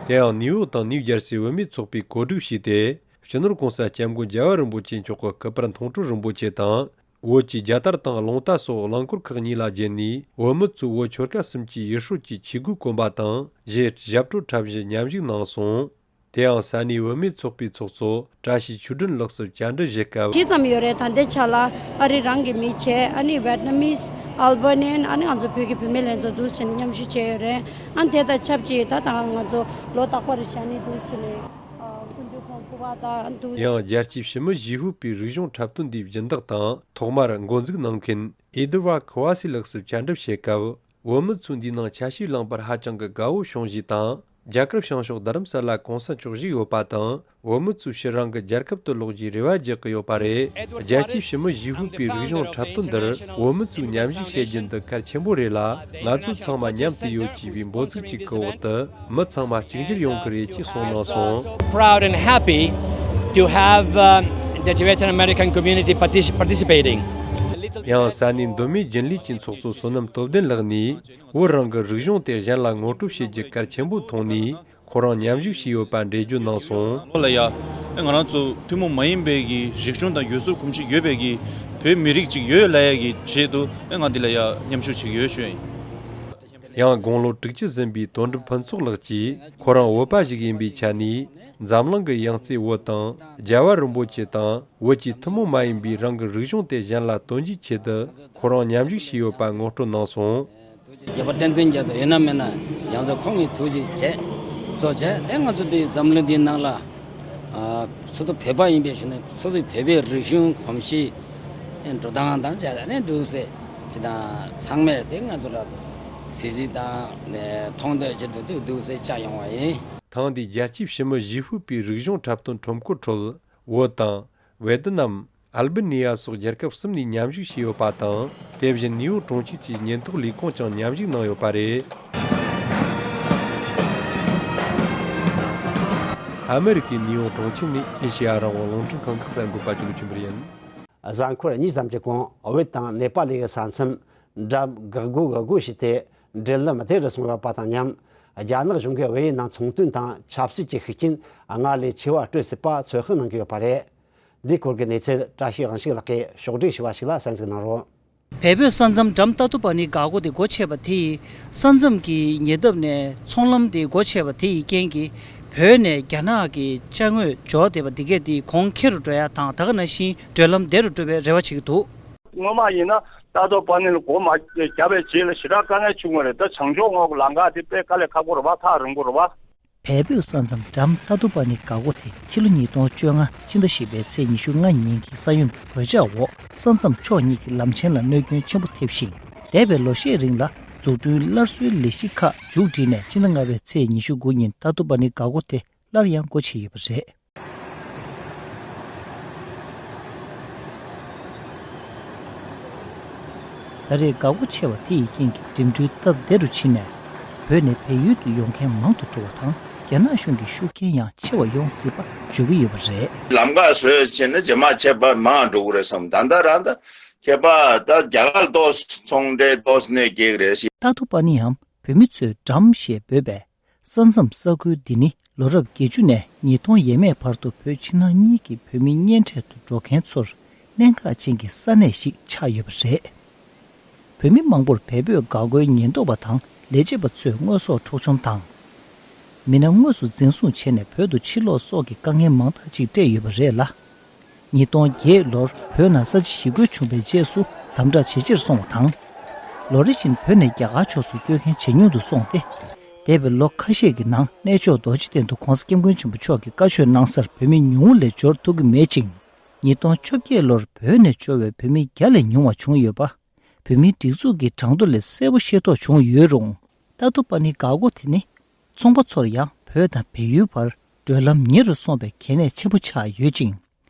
དེ་ཡང་ནིའུ་ཡོག་དང་ནིའུ་ཇར་སི་བུད་མེད་ཚོགས་པས་གོ་སྒྲིག་བྱས་ཏེ། སྤྱི་ནོར་༸གོང་ས་༸སྐྱབས་མགོན་རྒྱལ་བ་རིན་པོ་ཆེ་མཆོག་གི་སྐུ་པར་མཐོང་གྲོལ་རིན་པོ་ཆེ་དང་། བོད་ཀྱི་རྒྱལ་དར་དང་རླུང་རྟ་སོགས་རླངས་འཁོར་ཁག་གཉིས་ལ་བརྒྱན་ནས། བོད་མི་ཚོས་བོད་ཆོལ་ཁ་གསུམ་གྱི་ཡུལ་སྲོལ་གྱི་ཆས་གོས་གོན་པ་དང་། གཞས་ཞབས་བྲོ་འཁྲབ་བཞིན་མཉམ་ཞུགས་གནང་སོང་། དེ་ཡང་ས་གནས་བུད་མེད་ཚོགས་པའི་ཚོགས་གཙོ་བཀྲ་ཤིས་ཆོས་སྒྲོན་ལགས་སུ་བཅར་འདྲི་ཞུས་སྐབས། ཇི་ཙམ་ཡོད་རེད། ད་ལྟའི་ཆ་ལ་ཨ་རི་རང་གི་མི་བྱས། ཨ་ནི་ཝེད་ན་མིས། ཨལ་བྷ་ནན། ཨ་ནི་ང་ཚོ་བོད་ཀྱི་བུད་མེད་ལྷན་ཚོགས་འདུག་སེ་མཉམ་ཞུགས་བྱས་ཡོད་རེད། ཨ་ནི་དེ་དང་ཆབས་ཅིག་ད་ད་ང་ཚོ་ལོ་རྟག་པར་བྱ་ནི་འདུག་སེ་ནས་སྐུ་མདུན་ཁོང་སྐུ་པར་དང་འདུག་ཡང་རྒྱལ་སྤྱིའི་ཞི་མོལ་ཞེ་ཧུའུ་པའི་རིག་གཞུང་འཁྲབ་སྟོན་འདིའི་སྦྱིན་བདག་དང་ཐོག་མར་འགོ་འཛུགས་གནང་མཁན་ཨེ་ཌི་ཝར་ཁོ་ཝ་སི་ལགས་སུ་བཅར་འདྲི་བྱས་སྐབས། བོད་མི་ཚོས་འདིའི་ནང་ཆ་ཤས་བླངས་པར་ཧ་ཅང་གི་དགའ་བོ་བྱུང་ཞེས་དང་། རྒྱལ་ཁབ་བྱང་ཕྱོགས་རྡ་རམ་ས་ལ་གུང་སེང་འཚོགས་བཞིན་ཡོད་པ་དང་། བོད་མི་ཚོས་ཕྱིར་རང་གི་རྒྱལ་ཁབ་ཏུ་ལོག་རྒྱུའི་རེ་བ་རྒྱག་གི་ཡོད་པ་རེད། རྒྱལ་སྤྱིའི་ཞི་མོལ་ཞེ་ཧུའུ་པའི་རིག་གཞུང་འཁྲབ་སྟོན་འདིར་བོད་མི་ཚོས་མཉམ་ཞུགས་བྱེད་རྒྱུ་འདི་གལ་ཆེན་པོ་རེད་ལ། ང་ཚོ་ཚང་མ་མཉམ་དུ་ཡོད་ཅེས་པའི་འབོད་ཚིག་ཅིག་གི་འོག་ཏུ་མི་ཚང་མ་གཅིག་གྱུར་ཡོང་གི་རེད་ཅེས་གསུངས་གནང་སོང་། Proud and happy to have, uh, the Tibetan American community partic- participating. ཡང་ས་གནས་མདོ་སྨད་རྒྱུན་ལས་ཀྱི་ཚོགས་གཙོ་བསོད་ནམས་སྟོབས་ལྡན་ལགས་ནས། བོད་རང་གི་རིག་གཞུང་དེ་གཞན་ལ་ངོ་སྤྲོད་བྱེད་རྒྱུ་གལ་ཆེན་པོ་མཐོང་ནས། ཁོ་རང་མཉམ་ཞུགས་བྱས་ཡོད་པ་འགྲེལ་བརྗོད་གནང་སོང་། ལ་ཡ། ཨེ་ང་རང་ཚོ་ཐུན་མོང་མ་ཡིན་པའི་གི་རིག་གཞུང་དང་ཡུལ་སྲོལ་གོམས་གཤིས་ཡོད་པའི་གི་བོད་མི་རིགས་ཅིག་ཡོད་ལ་ཡ་གི་ཆེད་དུ་ཨེ་ང་འདི་ལ་ཡ་མཉམ་ཞུགས་བྱེད་ཀྱི་ཡོད་ཞུ་ཡིན། ཡང་དགུང་ལོ་དྲུག་ཅུ་ཟིན་པའི་དོན་གྲུབ་ཕུན་ཚོགས་ལགས་ཀྱིས། ཁོ་རང་བོད་པ་ཞིག་ཡིན་པའི་ཆ་ནས། འཛམ་གླིང་གི་ཡང་རྩེ་བོད་དང་རྒྱལ་བ་རིན་པོ་ཆེ་དང་བོད་ཀྱི་ཐུན་མོང་མ་ཡིན་པའི་རང་གི་རིག་གཞུང་དེ་གཞན་ལ་སྟོན་རྒྱུའི་ཆེད་དུ་ཁོ་རང་མཉམ་ཞུགས་བྱས་ཡོད་པ་ངོ་སྤྲོད་གནང་སོང་། རྒྱལ་བ་བསྟན་འཛིན་རྒྱ་མཚོ་ཡིན་ན་མིན་ན་ཡང་སོ་ཁོང་གིས་ཐུགས་རྗེ་ཆེ་སོགས་བྱས་ཏེ་ང་ཚོ་འདི་འཛམ་གླིང་འདིའི་ནང་ལ་ཨ་སོ་སོ་བོད་པ་ཡིན་པའི་ཞུ་ནས་སོ་སོའི་བོད་པའི་རིག་གཞུང་གོམས་གཤིས་འགྲོ་སྟངས་དང་བཅས་ནས་འདུག་སེ་ཅི་དང་ཚང་མས་དེ་ང་ཚོ་ལ་གཟི་བརྗིད་དང་མཐོང་འདོད་ཆེད་དུ་འདུག་འདུག་སེ་བཅར་ཡོང་བ་ཡིན། ཐེངས་འདིའི་རྒྱལ་སྤྱིའི་ཕྱི་མི་ཞི་ཧྥུ་པའི་རིག་གཞུང་འཁྲབ་སྟོན་ཁྲོམ་སྐོར་ཁྲོད་བོད་དང་། ཝེ་ཏི་ནམ། ཨལ་བི་ནི་ཡ་སོགས་རྒྱལ་ཁབ་གསུམ་ནས་མཉམ་ཞུགས་བྱས་ཡོད་པ་དང་། དེ་བཞིན་ནིའུ་ཡོག་གྲོང་ཁྱེར་གྱི་ཉེན་རྟོག་ལས་ཁུངས་ཀྱང་མཉམ་ཞུགས་གནང་ཡོད་པ་རེད། ཨ་མེ་རི་ཀའི་ནིའུ་ཡོག་གྲོང་ཁྱེར་ནས་ཨེ་ཤེ་ཡ་རང་དབང་རླུང་འཕྲིན་ཁང་གི་གསར་འགོད་པ་ཀུན་ལེགས་ཆོས་འཕེལ་ཡིན། གཟའ་འཁོར་གཉིས་ཙམ་གྱི་གོང་བོད་དང་ནེ་པ་ལི་གི་ས་མཚམས་འགྲམ་འགག་སྒོ་འགག་སྒོ་བྱས་ཏེ་འབྲེལ་ལམ་བདེ་རུ་སོང་ཡོད་པ་དང་མཉམ། རྒྱ་ནག་གཞུང་གིས་བལ་ཡུལ་ནང་ཚོང་དོན་དང་ཆབ་སྲིད་ཀྱི་ཤུགས་རྐྱེན་སྔར་ལས་ཆེ་བ་སྤྲོད་སྲིད་པ་ཚོད་དཔག་གནང་གི་ཡོད་པ་རེད། འདིའི་སྐོར་གྱི་གནས་ཚུལ་བཀྲ་ཤིས་དབང་ཕྱུག་ལགས་ཀྱིས་ཕྱོགས་སྒྲིག་ཞུས་པ་ཞིག་ལ་གསན་གཟིགས་གནང་རོགས། བལ་བོད་ས་མཚམས་འགྲམ་ཏ་ཏུ་པ་ནི་འགག་སྒོ་དེ་སྒོ་ཕྱེ་བ་དེ་ཡིས་ས་མཚམས་ཀྱི་ཉེ་འདབས་ནས་ཚོང་ལམ་དེ་སྒོ་ཕྱེ་བ་དེ་ཡི་རྐྱེན་གྱིས་བོད་ནས་རྒྱ་ནག་གི་ཅ་དངོས་འབྱོར་བསྡད་པ་འདི་གས་དེ་གོང་ཁེ་རུ་འགྲོ་ཡ་དང་ད་ག་ནང་བཞིན་བགྲོད་ལམ་བདེ་རུ་འགྲོ་བའི་རེ་བ་བྱེད་ཀྱི་འདུག། སྔོན་མ་ཡིན་ན་ཏ་ཏོ་པ་ནི་ལ་སྒོ་མ་བརྒྱབ་པའི་རྗེས་ལ་ཞེ་དྲག་དཀའ་ངལ་བྱུང་བ་རེད། ད་བྱང་ཕྱོགས་ངོས་ཀྱི་ལམ་ཁ་དེ་དཔེ་དཀའ་ལས་ཁག་པོ་རེད་པ། ཐག་རིང་པོ་རེད་པ། བལ་བོད་ས་མཚམས་འགྲམ་ཏ་ཏུ་པ་ནི་འགག་སྒོ་དེ་ཕྱི་ལོ་ཉིས་སྟོང་བཅོ་ལྔ་ཕྱི་ཟླ་བཞི་པའི་ཚེས་ཉི་ཤུ་ལྔ་ཉིན་གྱི་ས་ཡོམ་གྱི་གོད་ཆག་འོག་ས་མཚམས་ཕྱོགས་གཉིས་ཀྱི་ལམ་ཆེན་ལ་གནོད་སྐྱོན་ཆེན་པོ་ཐེབས་ཤིང་། འདས་པའི་ལོ་ཤས་རིང་ལ་འཛུགས་སྐྲུན་སླར་གསོའི་ལས་གཞི་ཁག་མཇུག་བསྒྲིལ་ནས་ཕྱི་ཟླ་ལྔ་པའི་ཚེས་ཉི་ཤུ་དགུ་ཉིན་ཏ་ཏུ་པ་ནི་འགག་སྒོ་དེ་སླར་ཡང་སྒོ་ཕྱེ་ཡོད་པ་རེད། ད་རེས་འགག་སྒོ་ཕྱེ་བ་དེ་ཡི་རྐྱེན་གྱིས་འགྲིམ་འགྲུལ་སྟབས་བདེ་རུ་ཕྱིན་ནས། བོད་ནས་བལ་ཡུལ་དུ་ཡོང་མཁན་མང་དུ་འགྲོ་བ་དང་། རྒྱ་ནག་གཞུང་གི་ཤུགས་རྐྱེན་ཡང་ཆེ་བ་ཡོང་སྲིད་པ་བརྗོད་ཀྱི་ཡོད་པ་རེད། ལམ་ཁ་བཟོས་ཕྱིན་ན་རྗེས་མ་ཁྱད་པར་མང་འགྲོ་གི་རེད་བསམ། ད་ལྟ་རང་ད་ཁྱད་པར་ད་རྒྱ་གར་ཏོག་ཙམ་ཚོང་འབྲེལ་ཏོག་ཙམ་གནོད་སྐྱེལ་གི་རེད་ཤི། ཏ་ཏུ་པ་ནི་ཡང་བོད་མི་ཚོས་འགྲམ་ཞེས་འབོད་པའི་ས་མཚམས་ས་ཁུལ་འདི་ནི་ལོ་རབས་བརྒྱད་ཅུ་ནས་ཉིས་སྟོང་ཡས་མས་བར་དུ་བོད་ཕྱི་ནང་གཉིས་ཀྱི་བོད་མི་གཉེན་འཕྲད་དུ་འགྲོ་མཁན་ཚོར་གནད་འགག་ཅན་གྱི་ས་གནས་ཤིག་ཆགས་ཡོད་པ་རེད། བོད་མི་མང་པོར་བལ་བོད་འགག་སྒོའི་ཉེན་རྟོག་པ་དང་ལས་བྱེད་པ་ཚོས་དངོས་ཟོག་འཕྲོག་བཅོམ་དང་། མི་སྣ་དངོས་སུ་འཛིན་བཟུང་བྱས་ནས་བོད་དུ་ཕྱིར་ལོག་སོགས་ཀྱི་དཀའ་ངལ་མང་དག་ཅིག་སྤྲད་ཡོད་པ་རེད་ལ། ཉིས་སྟོང་བརྒྱད་ལོར་བོད་ནང་ས་བྱི་ཞི་རྒོལ་བྱུང་བའི་རྗེས་སུ་དམ་དྲག་ཇེ་ཆེར་སོང་བ་དང་། ལོ་རེ་བཞིན་བོད་ནས་རྒྱ་གར་ཕྱོགས་སུ་བསྐྱོད་མཁན་ཇེ་ཉུང་དུ་སོང་སྟེ། འདས་པའི་ལོ་ཁ་ཤས་ཀྱི་ནང་གནས་མཆོག་རྡོ་རྗེ་གདན་དུ་༧གོང་ས་༧སྐྱབས་མགོན་ཆེན་པོ་མཆོག་གིས་བཀའ་ཆོས་གནང་སར་བོད་མི་ཉུང་ངུ་ལས་འབྱོར་ཐུབ་ཀྱི་མེད་ཅིང་། ཉིས་སྟོང་བཅོ་བརྒྱད་ལོར་བོད་ནས་འབྱོར་བའི་བོད་མི་བརྒྱ་ལས་ཉུང་བ་བྱུང་ཡོད་པ། བོད་མིའི་སྒྲིག་འཛུགས་ཀྱི་གྲངས་ཐོ་ལས་གསལ་པོ་ཤེས་རྟོགས་བྱུང་ཡོད་རུང་། ཏ་ཏུ་པ་ནི་འགག་སྒོ་དེ་ནི། ཚོང་པ་ཚོར་ཡང་བོད་དང་བལ་ཡུལ་བར་བགྲོད་ལམ་ཉེ་རུ་སོང་བའི་གལ་གནད་ཆེན་པོ་ཆགས་ཡོད་ཅིང་།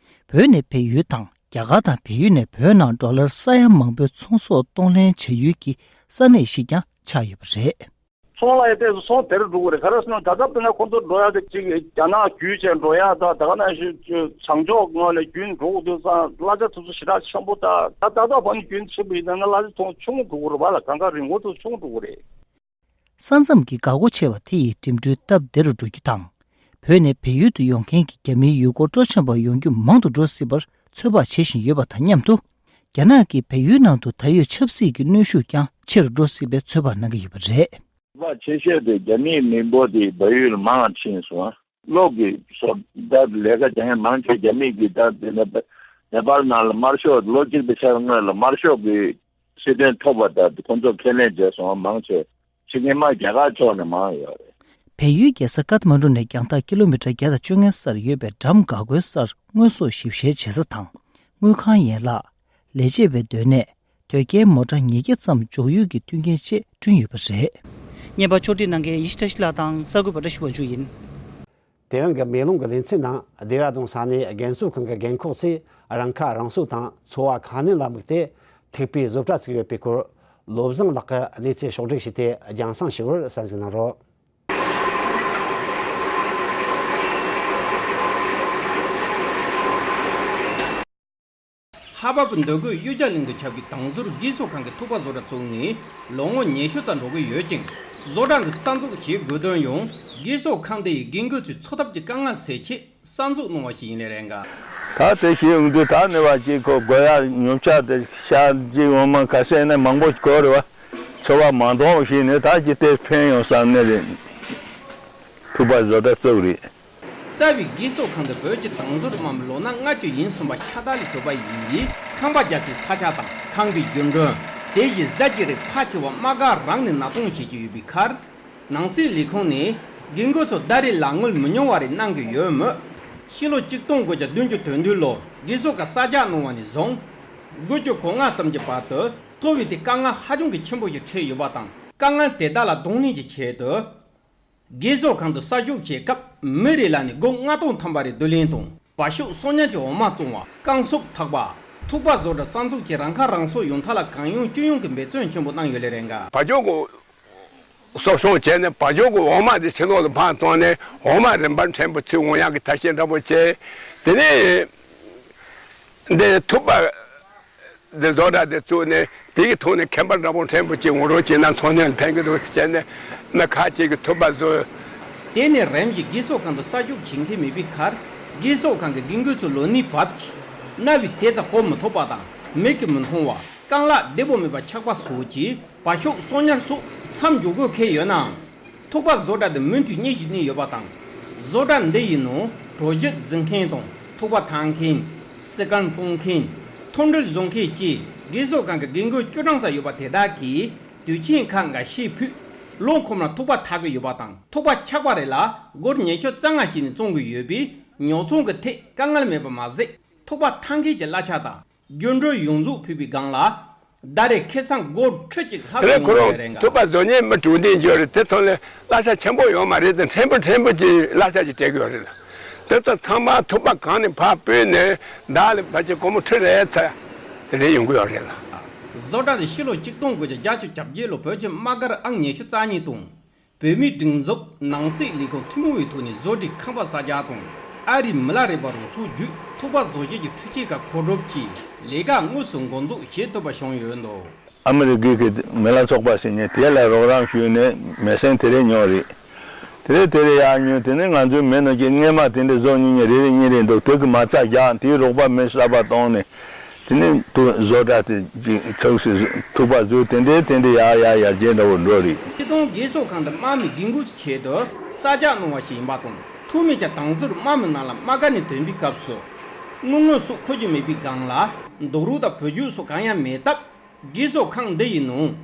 བོད་ནས་བལ་ཡུལ་དང་རྒྱ་གར་དང་བལ་ཡུལ་ནས་བོད་ནང་ཌོ་ལར་ས་ཡ་མང་པོའི་ཚོང་ཟོག་གཏོང་ལེན་བྱ་ཡུལ་གྱི་ས་གནས་ཤིག་ཀྱང་ཆགས་ཡོད་པ་རེད། ཚོང་ལ་ཡང་ཏོག་ཙམ་ཚོང་དེར་འགྲོ་གི་རེད། ག་རེ་ཟེར་ན་ད་ལྟ་དཔེར་ན་ཁོང་ཚོ་འགྲོ་ཡག་དེ་གཅིག་རྒྱ་ནག་བརྒྱུད་བྱས་འགྲོ་ཡག་དང་ད་ག་ནང་བཞིན་བྱང་ཕྱོགས་ངོས་ལ་རྒྱུན་འགྲོ་དགོས་དུས་ཙང་གླ་ཆ་དེ་ཚོ་ཞེ་དྲག་ཆེན་པོ། ད་ད་ད་ལྟ་བར་ནས་རྒྱུན་ཆེན་པོ་ཡིན་ན་གླ་ཆ་ཚོང་ཆུང་ངུ་འགྲོ་གི་རེད་པ་ལ། གང་ག་རིན་གོང་དེ་ཆུང་ངུ་འགྲོ་གི་རེད། ས་མཚམས་ཀྱི་འགག་སྒོ་ཆེ་བ་དེ་ཡིས་འགྲིམ་འགྲུལ་སྟབས་བདེ་རུ་འགྲོ་རྒྱུ་དང་། བོད་ནས་བལ་ཡུལ་དུ་ཡོང་མཁན་གྱི་རྒྱ་མིའི་ཡུལ་སྐོར་སྤྲོ་འཆམ་པ་ཡོང་རྒྱུ་མང་དུ་འགྲོ་སྲིད་པར་ཚོད་དཔག་བྱེད་བཞིན་ཡོད་པ་དང་མཉམ་དུ། རྒྱ་ནག་གིས་བལ་ཡུལ་ནང་དུ་ད་ཡོད་ཆབ་སྲིད་ཀྱི་གནོན་ཤུགས་ཀྱང་ཆེ་རུ་འགྲོ་སྲིད་པའི་ཚོད་དཔག་གནང་གི་ཡོད་པ་རེད། ཚོད་དཔག་ཆེ་ཤོས་དེ་རྒྱ་མིའི་མི་འབོར་དེ་བལ་ཡུལ་ལ་མང་ཕྱིན་སོང་ང་། གློག་གི་སོ་ད་ལས་ཀ་བྱེད་མཁན་མང་ཆེ་རྒྱ་མི་གི་ད་དེ་ནེ་ནེ་པཱལ་ནང་ལ་དམར་ཤོག་ལོ་གཅིག་དང་ཕྱེད་ཀ་སྔོན་ལ་དམར་ཤོག་གི་སྲིད་དོན་ཐོབ་པ་ད་ཁོང་ཚོ་ཁས་ལེན་བྱས་སོང་། མང་ཆེ་ཕྱི་རྒྱལ་མ་རྒྱ་གར་ཕྱོགས་ནས་མང་ཡོད་རེད། བལ་ཡུལ་རྒྱལ་ས་ཀཏ་མན་གྲུ་ནས་རྒྱང་ཐག་ཀི་ལོ་མི་ཊར་བརྒྱ་དང་བཅོ་ལྔའི་སར་ཡོད་པའི་འགྲམ་འགག་སྒོའི་སར་དངོས་ཟོག་ཞིབ་བཤེར་བྱེད་ས་དང་། དངུལ་ཁང་ཡན་ལག་ལས་བྱེད་པའི་སྡོད་གནས། དོས་སྐྱེལ་མོ་ཊ་ཉིས་བརྒྱ་ཙམ་འཇོག་ཡུལ་གྱི་མཐུན་རྐྱེན་བཅས་བསྐྲུན་ཡོད་པ་རེད། བརྙན་པར་ཕྱོགས་སྒྲིག་གནང་མཁན་ཡེ་ཤེས་བཀྲ་ཤིས་ལགས་དང་གསར་འགོད་པ་བཀྲ་ཤིས་དབང་ཕྱུག་ཡིན། དེ་རིང་གི་མེ་ལོང་གི་ལེ་ཚན་ནང་སྡེ་ར་ལྡུན་ས་གནས་རྒན་གསོ་ཁང་གི་རྒན་འཁོགས་ཚོས་རང་ཁ་རང་གསོ་དང་འཚོ་བ་ཁ་སྣོན་ལ་དམིགས་ཏེ་ཐིགས་པའི་བཟོ་གྲྭ་བཙུགས་ཡོད་པའི་སྐོར་བློ་བཟང་ལགས་ཀྱིས་གནས་ཚུལ་ཕྱོགས་སྒྲིག་བྱས་ཏེ་རྒྱང་སྲིང་ཞུ་བར་གསན་གཟིགས་གནང་རོགས། ལྷ་བབས་འདོད་རྒུ་གཡུལ་རྒྱལ་གླིང་དུ་ཁྱབ་ཀྱི་དང་ཟུར་དགེ་གསོ་ཁང་གི་ཐུག་པ་བཟོ་གྲྭ་བཙུགས་ནས་ལོ་ངོ་ཉི་ཤུ་ཙམ་འགྲོ་གི་ཡོད་ཅིང་ བཟོ་གྲྭ་འདི་གསར་འཛུགས་བྱེད་དགོས་དོན་ཡང་། རྒས་གསོ་ཁང་དེ་ཡི་རྒན་རྒོན་ཚོའི་འཚོ་ཐབས་ཀྱི་དཀའ་ངལ་སེལ་ཆེད་གསར་འཛུགས་གནང་བ་ཞིག་ཡིན་ལེ་རེད་འགའ། ད་དེ་ཞིག་ཡོང་དུས་ད་ནི་བ་ཅིག་ཁོ་དགོས་ཡ་ཉོ་ཆ་དེ་ཤ་ཅིག་འོ་མ་ཁ་ཤས་ནས་མང་པོ་དགོས་རེད་བ། འཚོ་བ་མ་འདང་བ་ཞིག་ནས་ད་ཅི་དེ་ཕན་ཡོང་བསམ་ནི་རེད། ཐུག་པ་བཟོ་གྲྭ་བཙུགས་རེད། རྩ་བའི་རྒས་གསོ་ཁང་དུ་བོད་ཀྱི་དང་ཟུར་དམངས་ལོ་ན་ལྔ་བཅུ་ཡིན་གསུངས་པ་ཤ་སྟག་ལས་གྲུབ་པ་ཡིན་པས། ཁང་པ་རྒྱག་སའི་ས་ཆ་དང་ཁང་པའི་རྒྱུན་གྲོན། དེ་བཞིན་བཟའ་བཅའ་རིགས་ཕལ་ཆེ་བ་དམག་སྒར་རང་ནས་ནག་སྲུང་བྱེད་ཀྱི་ཡོད་པའི་ཁར། ནང་སྲིད་ལས་ཁུངས་ནས་རྒན་རྒོན་ཚོ་ཟླ་རེའི་ལག་དངུལ་མི་ཉུང་བ་རེ་གནང་གི་ཡོད་མོད། ཕྱི་ལོ་ཆིག་སྟོང་དགུ་བརྒྱ་བདུན་ཅུ་དོན་བདུན་ལོར་རྒས་གསོ་ཁང་གསར་རྒྱག་གནང་བ་ནས་བཟུང་། དགུ་བཅུ་གོ་ལྔ་ཙམ་གྱི་བར་དུ་མཐོ་བའི་དེ་དཀའ་ངལ་ཧ་ཅང་གི་ཆེན་པོ་ཞིག་འཕྲད་ཡོད་པ་དང་། དཀའ་ངལ་དེ་དག་ལ་གདོང་ལེན་གྱི་ཆེད་དུ། རྒས་གསོ་ཁང་དུ་གསར་ཞུགས་བྱེད་སྐབས་མི་རེ་ལ་ནས་སྒོར་ལྔ་སྟོང་ཐམ་པ་རེ་བསྡུ་ལེན་དང་། བ་ཕྱུགས་གསོག་ཉར་གྱི་འོ་མ་བཙོང་བ། རྐང་སོབ་འཐག་པ། ཐུག་པ་བཟོ་གྲྭ་གསར་འཛུགས་ཀྱིས་རང་ཁ་རང་གསོ་ཡོང་ཐབས་ལ་གང་ཡོང་ཅི་ཡོང་གི་འབད་བརྩོན་ཆེན་པོ་གནང་ཡོད་ལེ་རེད་འགའ། བ་ཕྱུགས་གསོག་སྲུང་བྱས་ནས་བ་ཕྱུགས་ཀྱི་འོ་མ་དེ་ཕྱི་ལོགས་ལ་ཕར་བཙོང་ནས་འོ་མ་རིན་པ་ཕྲན་བུ་ཚུར་འོང་ཡག་གི་ཐབས་ཤེས་འདྲ་པོ་བྱས། དེ་ནས་འདི་ཐུག་པ། འདི་བཟོ་གྲྭ་དེ་བཙུགས་ནས་དེ་གི་ཐོག་ནས་ཁེ་ཕན་འདྲ་པོ་ཕྲན་བུ་ཅིག་འོང་རོགས་བྱས་ན་ཚོང་དོན་ལ་ཕན་གི་འདུག་ཟེར་བྱས་ནས་མི་ཁ་ཅིག་གིས་ཐུག་པ་བཟོས། དེ་ནས་རིམ་གྱིས་རྒས་གསོ་ཁང་དུ་གསར་ཞུགས་བྱེད་མཁན་མེད་པའི་ཁར། རྒས་གསོ་ཁང་གི་རྒན་རྒོན་ཚོ་ལོ་ནའི་བབ་ཀྱིས་རྣ་བའི་དེ་ཙམ་གོ་མི་ཐུབ་པ་དང་། མིག་གིས་མི་མཐོང་བ། རྐང་ལག་བདེ་པོ་མེད་པ་ཆགས་པ་སོགས་ཀྱིས་བ་ཕྱུགས་གསོག་ཉར་སོགས་མཚམས་འཇོག་དགོས་ཁེལ་ཡོད་ནའང་། ཐུག་པ་བཟོ་གྲྭ་དེ་མུ་མཐུད་གནས་ཀྱི་གནས་ཡོད་པ་དང་། བཟོ་གྲྭ་འདི་ཡི་ནང་གྲོ་ཞིབ་འཛིན་མཁན་དང་ཐུག་པ་འཐག་མཁན། སི་ཀན་སྤུངས་མཁན། ཐོན་འབྲས་བཟོ་མཁན་བཅས་རྒས་གསོ་ཁང་གི་རྒན་རྒོན་བཅུ་གྲངས་ཙམ་ཡོད་པ་དེ་དག་གིས་དུས་ཆེན་ཁག་འགའ་ཤས་ཕུད། ལོ་འཁོར་མར་ཐུག་པ་འཐག་གི་ཡོད་པ་དང་། ཐུག་པ་ཆག་པ་རེ་ལ་སྒོར་ཉི་ཤུ་རྩ་ལྔ་བྱས་ནས་བཙོང་གི་ཡོད་པས། ཉོ་ཚོང་གི་ཐད་དཀའ་ངལ་མེད་པ་མ་ཟད། ཐུག་པ་འཐག་མཁན་གྱི་གླ་ཆ་དང་། རྒྱུན་གྲོན་ཡོངས་རྫོགས་ཕུད་པའི་སྒང་ལ། ཟླ་རེར་ཁེ་བཟང་སྒོར་ཁྲི་གཅིག་ལྷག་དེ་ལས་ཙམ་ཁོ་ཡོང་གི་རེད་རང་འགའ། ཐུག་པ་བཟོ་མཁན་མི་དྲུག་འདི་འབྱོར་རེད། དེ་ཚོ་ལས་གླ་ཆ་ཆེན་པོ་ཡོད་མ་རེད་དེ། ཕྲན་བུ་ཕྲན་བུ་གྱི་གླ་ཆ་ཅིག་སྤྲད་ཀྱི་ཡོད་རེད་ལ། དེ་ཚོ་ཚང་མ་ཐུག་པ་གང་ནས་ཕར་སྤོས་ནས་བདག་ལ་ཕལ་ཆེར་སྒོར་མོ་ཁྲི་རེ་ཙམ་དེ་འདྲ་ཡོང་གི་ཡོད་རེད་ལ། བཟོ་གྲྭ་འདི་ཕྱི་ལོ་ཆིག་སྟོང་དགུ་བརྒྱ་བརྒྱད་ཅུ་གྱ་བརྒྱད་ལོར་བོད་ཀྱི་དམག་སྒར་ཨང་ཉི་ཤུ་རྩ་གཉིས་དང་། བོད་མིའི་སྒྲིག་འཛུགས་ནང་སྲིད་ལས་ཁུངས་ཐུན་མོང་བའི་ཐོག་ནས་བཟོ་གྲྭའི་ཁང་པ་གསར་རྒྱག་དང་། ཨ་རིའི་མི་ལ་རས་པ་རུ་ཚོགས་བརྒྱུད་ཐུག་པ་བཟོ་བྱེད་ཀྱི་འཕྲུལ་ཆས་ཁག་མཁོ་སྒྲུབ་ཀྱིས་ལས་ཀ་དངོས་སུ་འགོ་འཛུགས་བྱེད་ཐུབ་པ་བྱུང་ཡོད་འདུག། ཨ་མི་རི་ཀའི་མི་ལ་ཚོགས་པ་ཟེར་མཁན་དེ་ལ་རོགས་རམ་ཞུས་ནས་མེ་ཤིན་དེ་རེ་ཉོས་རེད། དེ་རེ་དེ་རེ་ཡར་ཉོས། དེ་ནས་ང་ཚོའི་མི་ནང་གི་སྔས་མ་དེ་འདྲ་བཟོ་མྱོང་མཁན་རེ་རེ་གཉིས་རེ་འདུག། དེ་གི་མ་རྩ་རྒྱག། དེའི་རོགས་པ་མི་གསར་པ་བཏང་ནས། དེ་ནས་དུ་བཟོ་གྲྭ་དེ་ཅིག་ཚུགས་སུ་ཐུག་པ་བཟོས། དེ་འདྲའི་དེ་འདྲའི་ཡར་ཡར་ཡར་རྒྱས་འདྲ་བོ་འགྲོ་རེད། སྤྱིར་བཏང་རྒས་གསོ་ཁང་འདི་དམག་མི་རྒན་རྒོན་ཚོའི་ཆེད་དུ་གསར་རྒྱག་གནང་བ་ཞིག་ཡིན་པ་དང་། ཐོག་མའི་ཆར་དང་ཟུར་དམག་མི་རྣམས་ལ་དམག་སྒར་ནས་ཐོན་པའི་སྐབས་སུ། དངུལ་དངོས་སོགས་མཁོ་རྒྱུ་མེད་པའི་སྒང་ལ། འདུག་རོགས་དང་བུ་རྒྱུད་སོགས་གང་ཡང་མེད་སྟབས། རྒས་གསོ་ཁང་འདི་ཡི་ནང་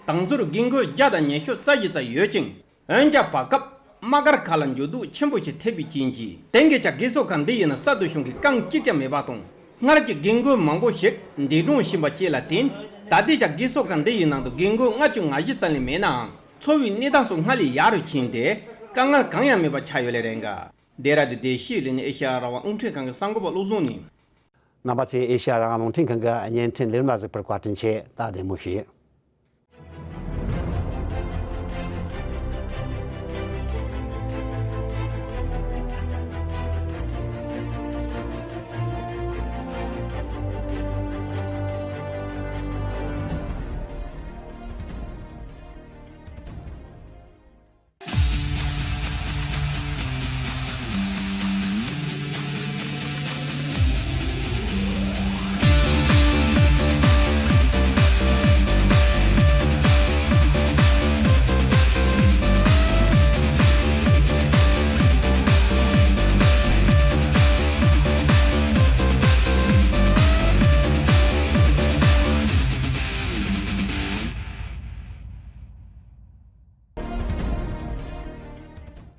དང་ཟུར་རྒན་རྒོན་བརྒྱ་དང་ཉི་ཤུ་རྩ་བཞི་ཙམ་ཡོད་ཅིང་། འོན་ཀྱང་བར་སྐབས་དམག་སྒར་ཁག་ལ་འགྱུར་ལྡོག་ཆེན་པོ་ཞིག་ཐེབས་པའི་རྐྱེན་གྱིས། དེང་གི་ཆར་རྒས་གསོ་ཁང་འདི་ཡི་ནང་གསར་དུ་བྱུང་མཁན་རྐང་གཅིག་ཀྱང་མེད་པ་དང་། སྔར་གྱི་རྒན་རྒོན་མང་པོ་ཞིག་འདས་གྲོངས་ཕྱིན་པ་བཅས་ལ་བརྟེན། ད་ལྟའི་ཆར་རྒས་གསོ་ཁང་འདི་ཡི་ནང་དུ་རྒན་རྒོན་ལྔ་བཅུ་ང་བཞི་ཙམ་ལས་མེད་ནའང་། འཚོ་བའི་གནས་སྟངས་སོགས་སྔར་ལས་ཡག་རུ་ཕྱིན་ཏེ། དཀའ་ངལ་གང་ཡང་མེད་པ་ཆགས་ཡོད་ལེ་རེད་འགའ། འདི་ར་དུ་བདེ་སྐྱིད་ལས་ནས་ཨེ་ཤ་ཡ་རང་དབང་རླུང་འཕྲིན་ཁང་གི་གསར་འགོད་པ་བློ་བཟང་ནས། རྣམ་པ་ཚོས་ཨེ་ཤ་ཡ་རང་དབང་རླུང་འཕྲིན་ཁང་གི་བརྙན་འཕྲིན་ལས་རིམ་ལ་གཟིགས་པར་བཀའ་དྲིན་ཆེ། ད་བདེ་མོ་བྱོས།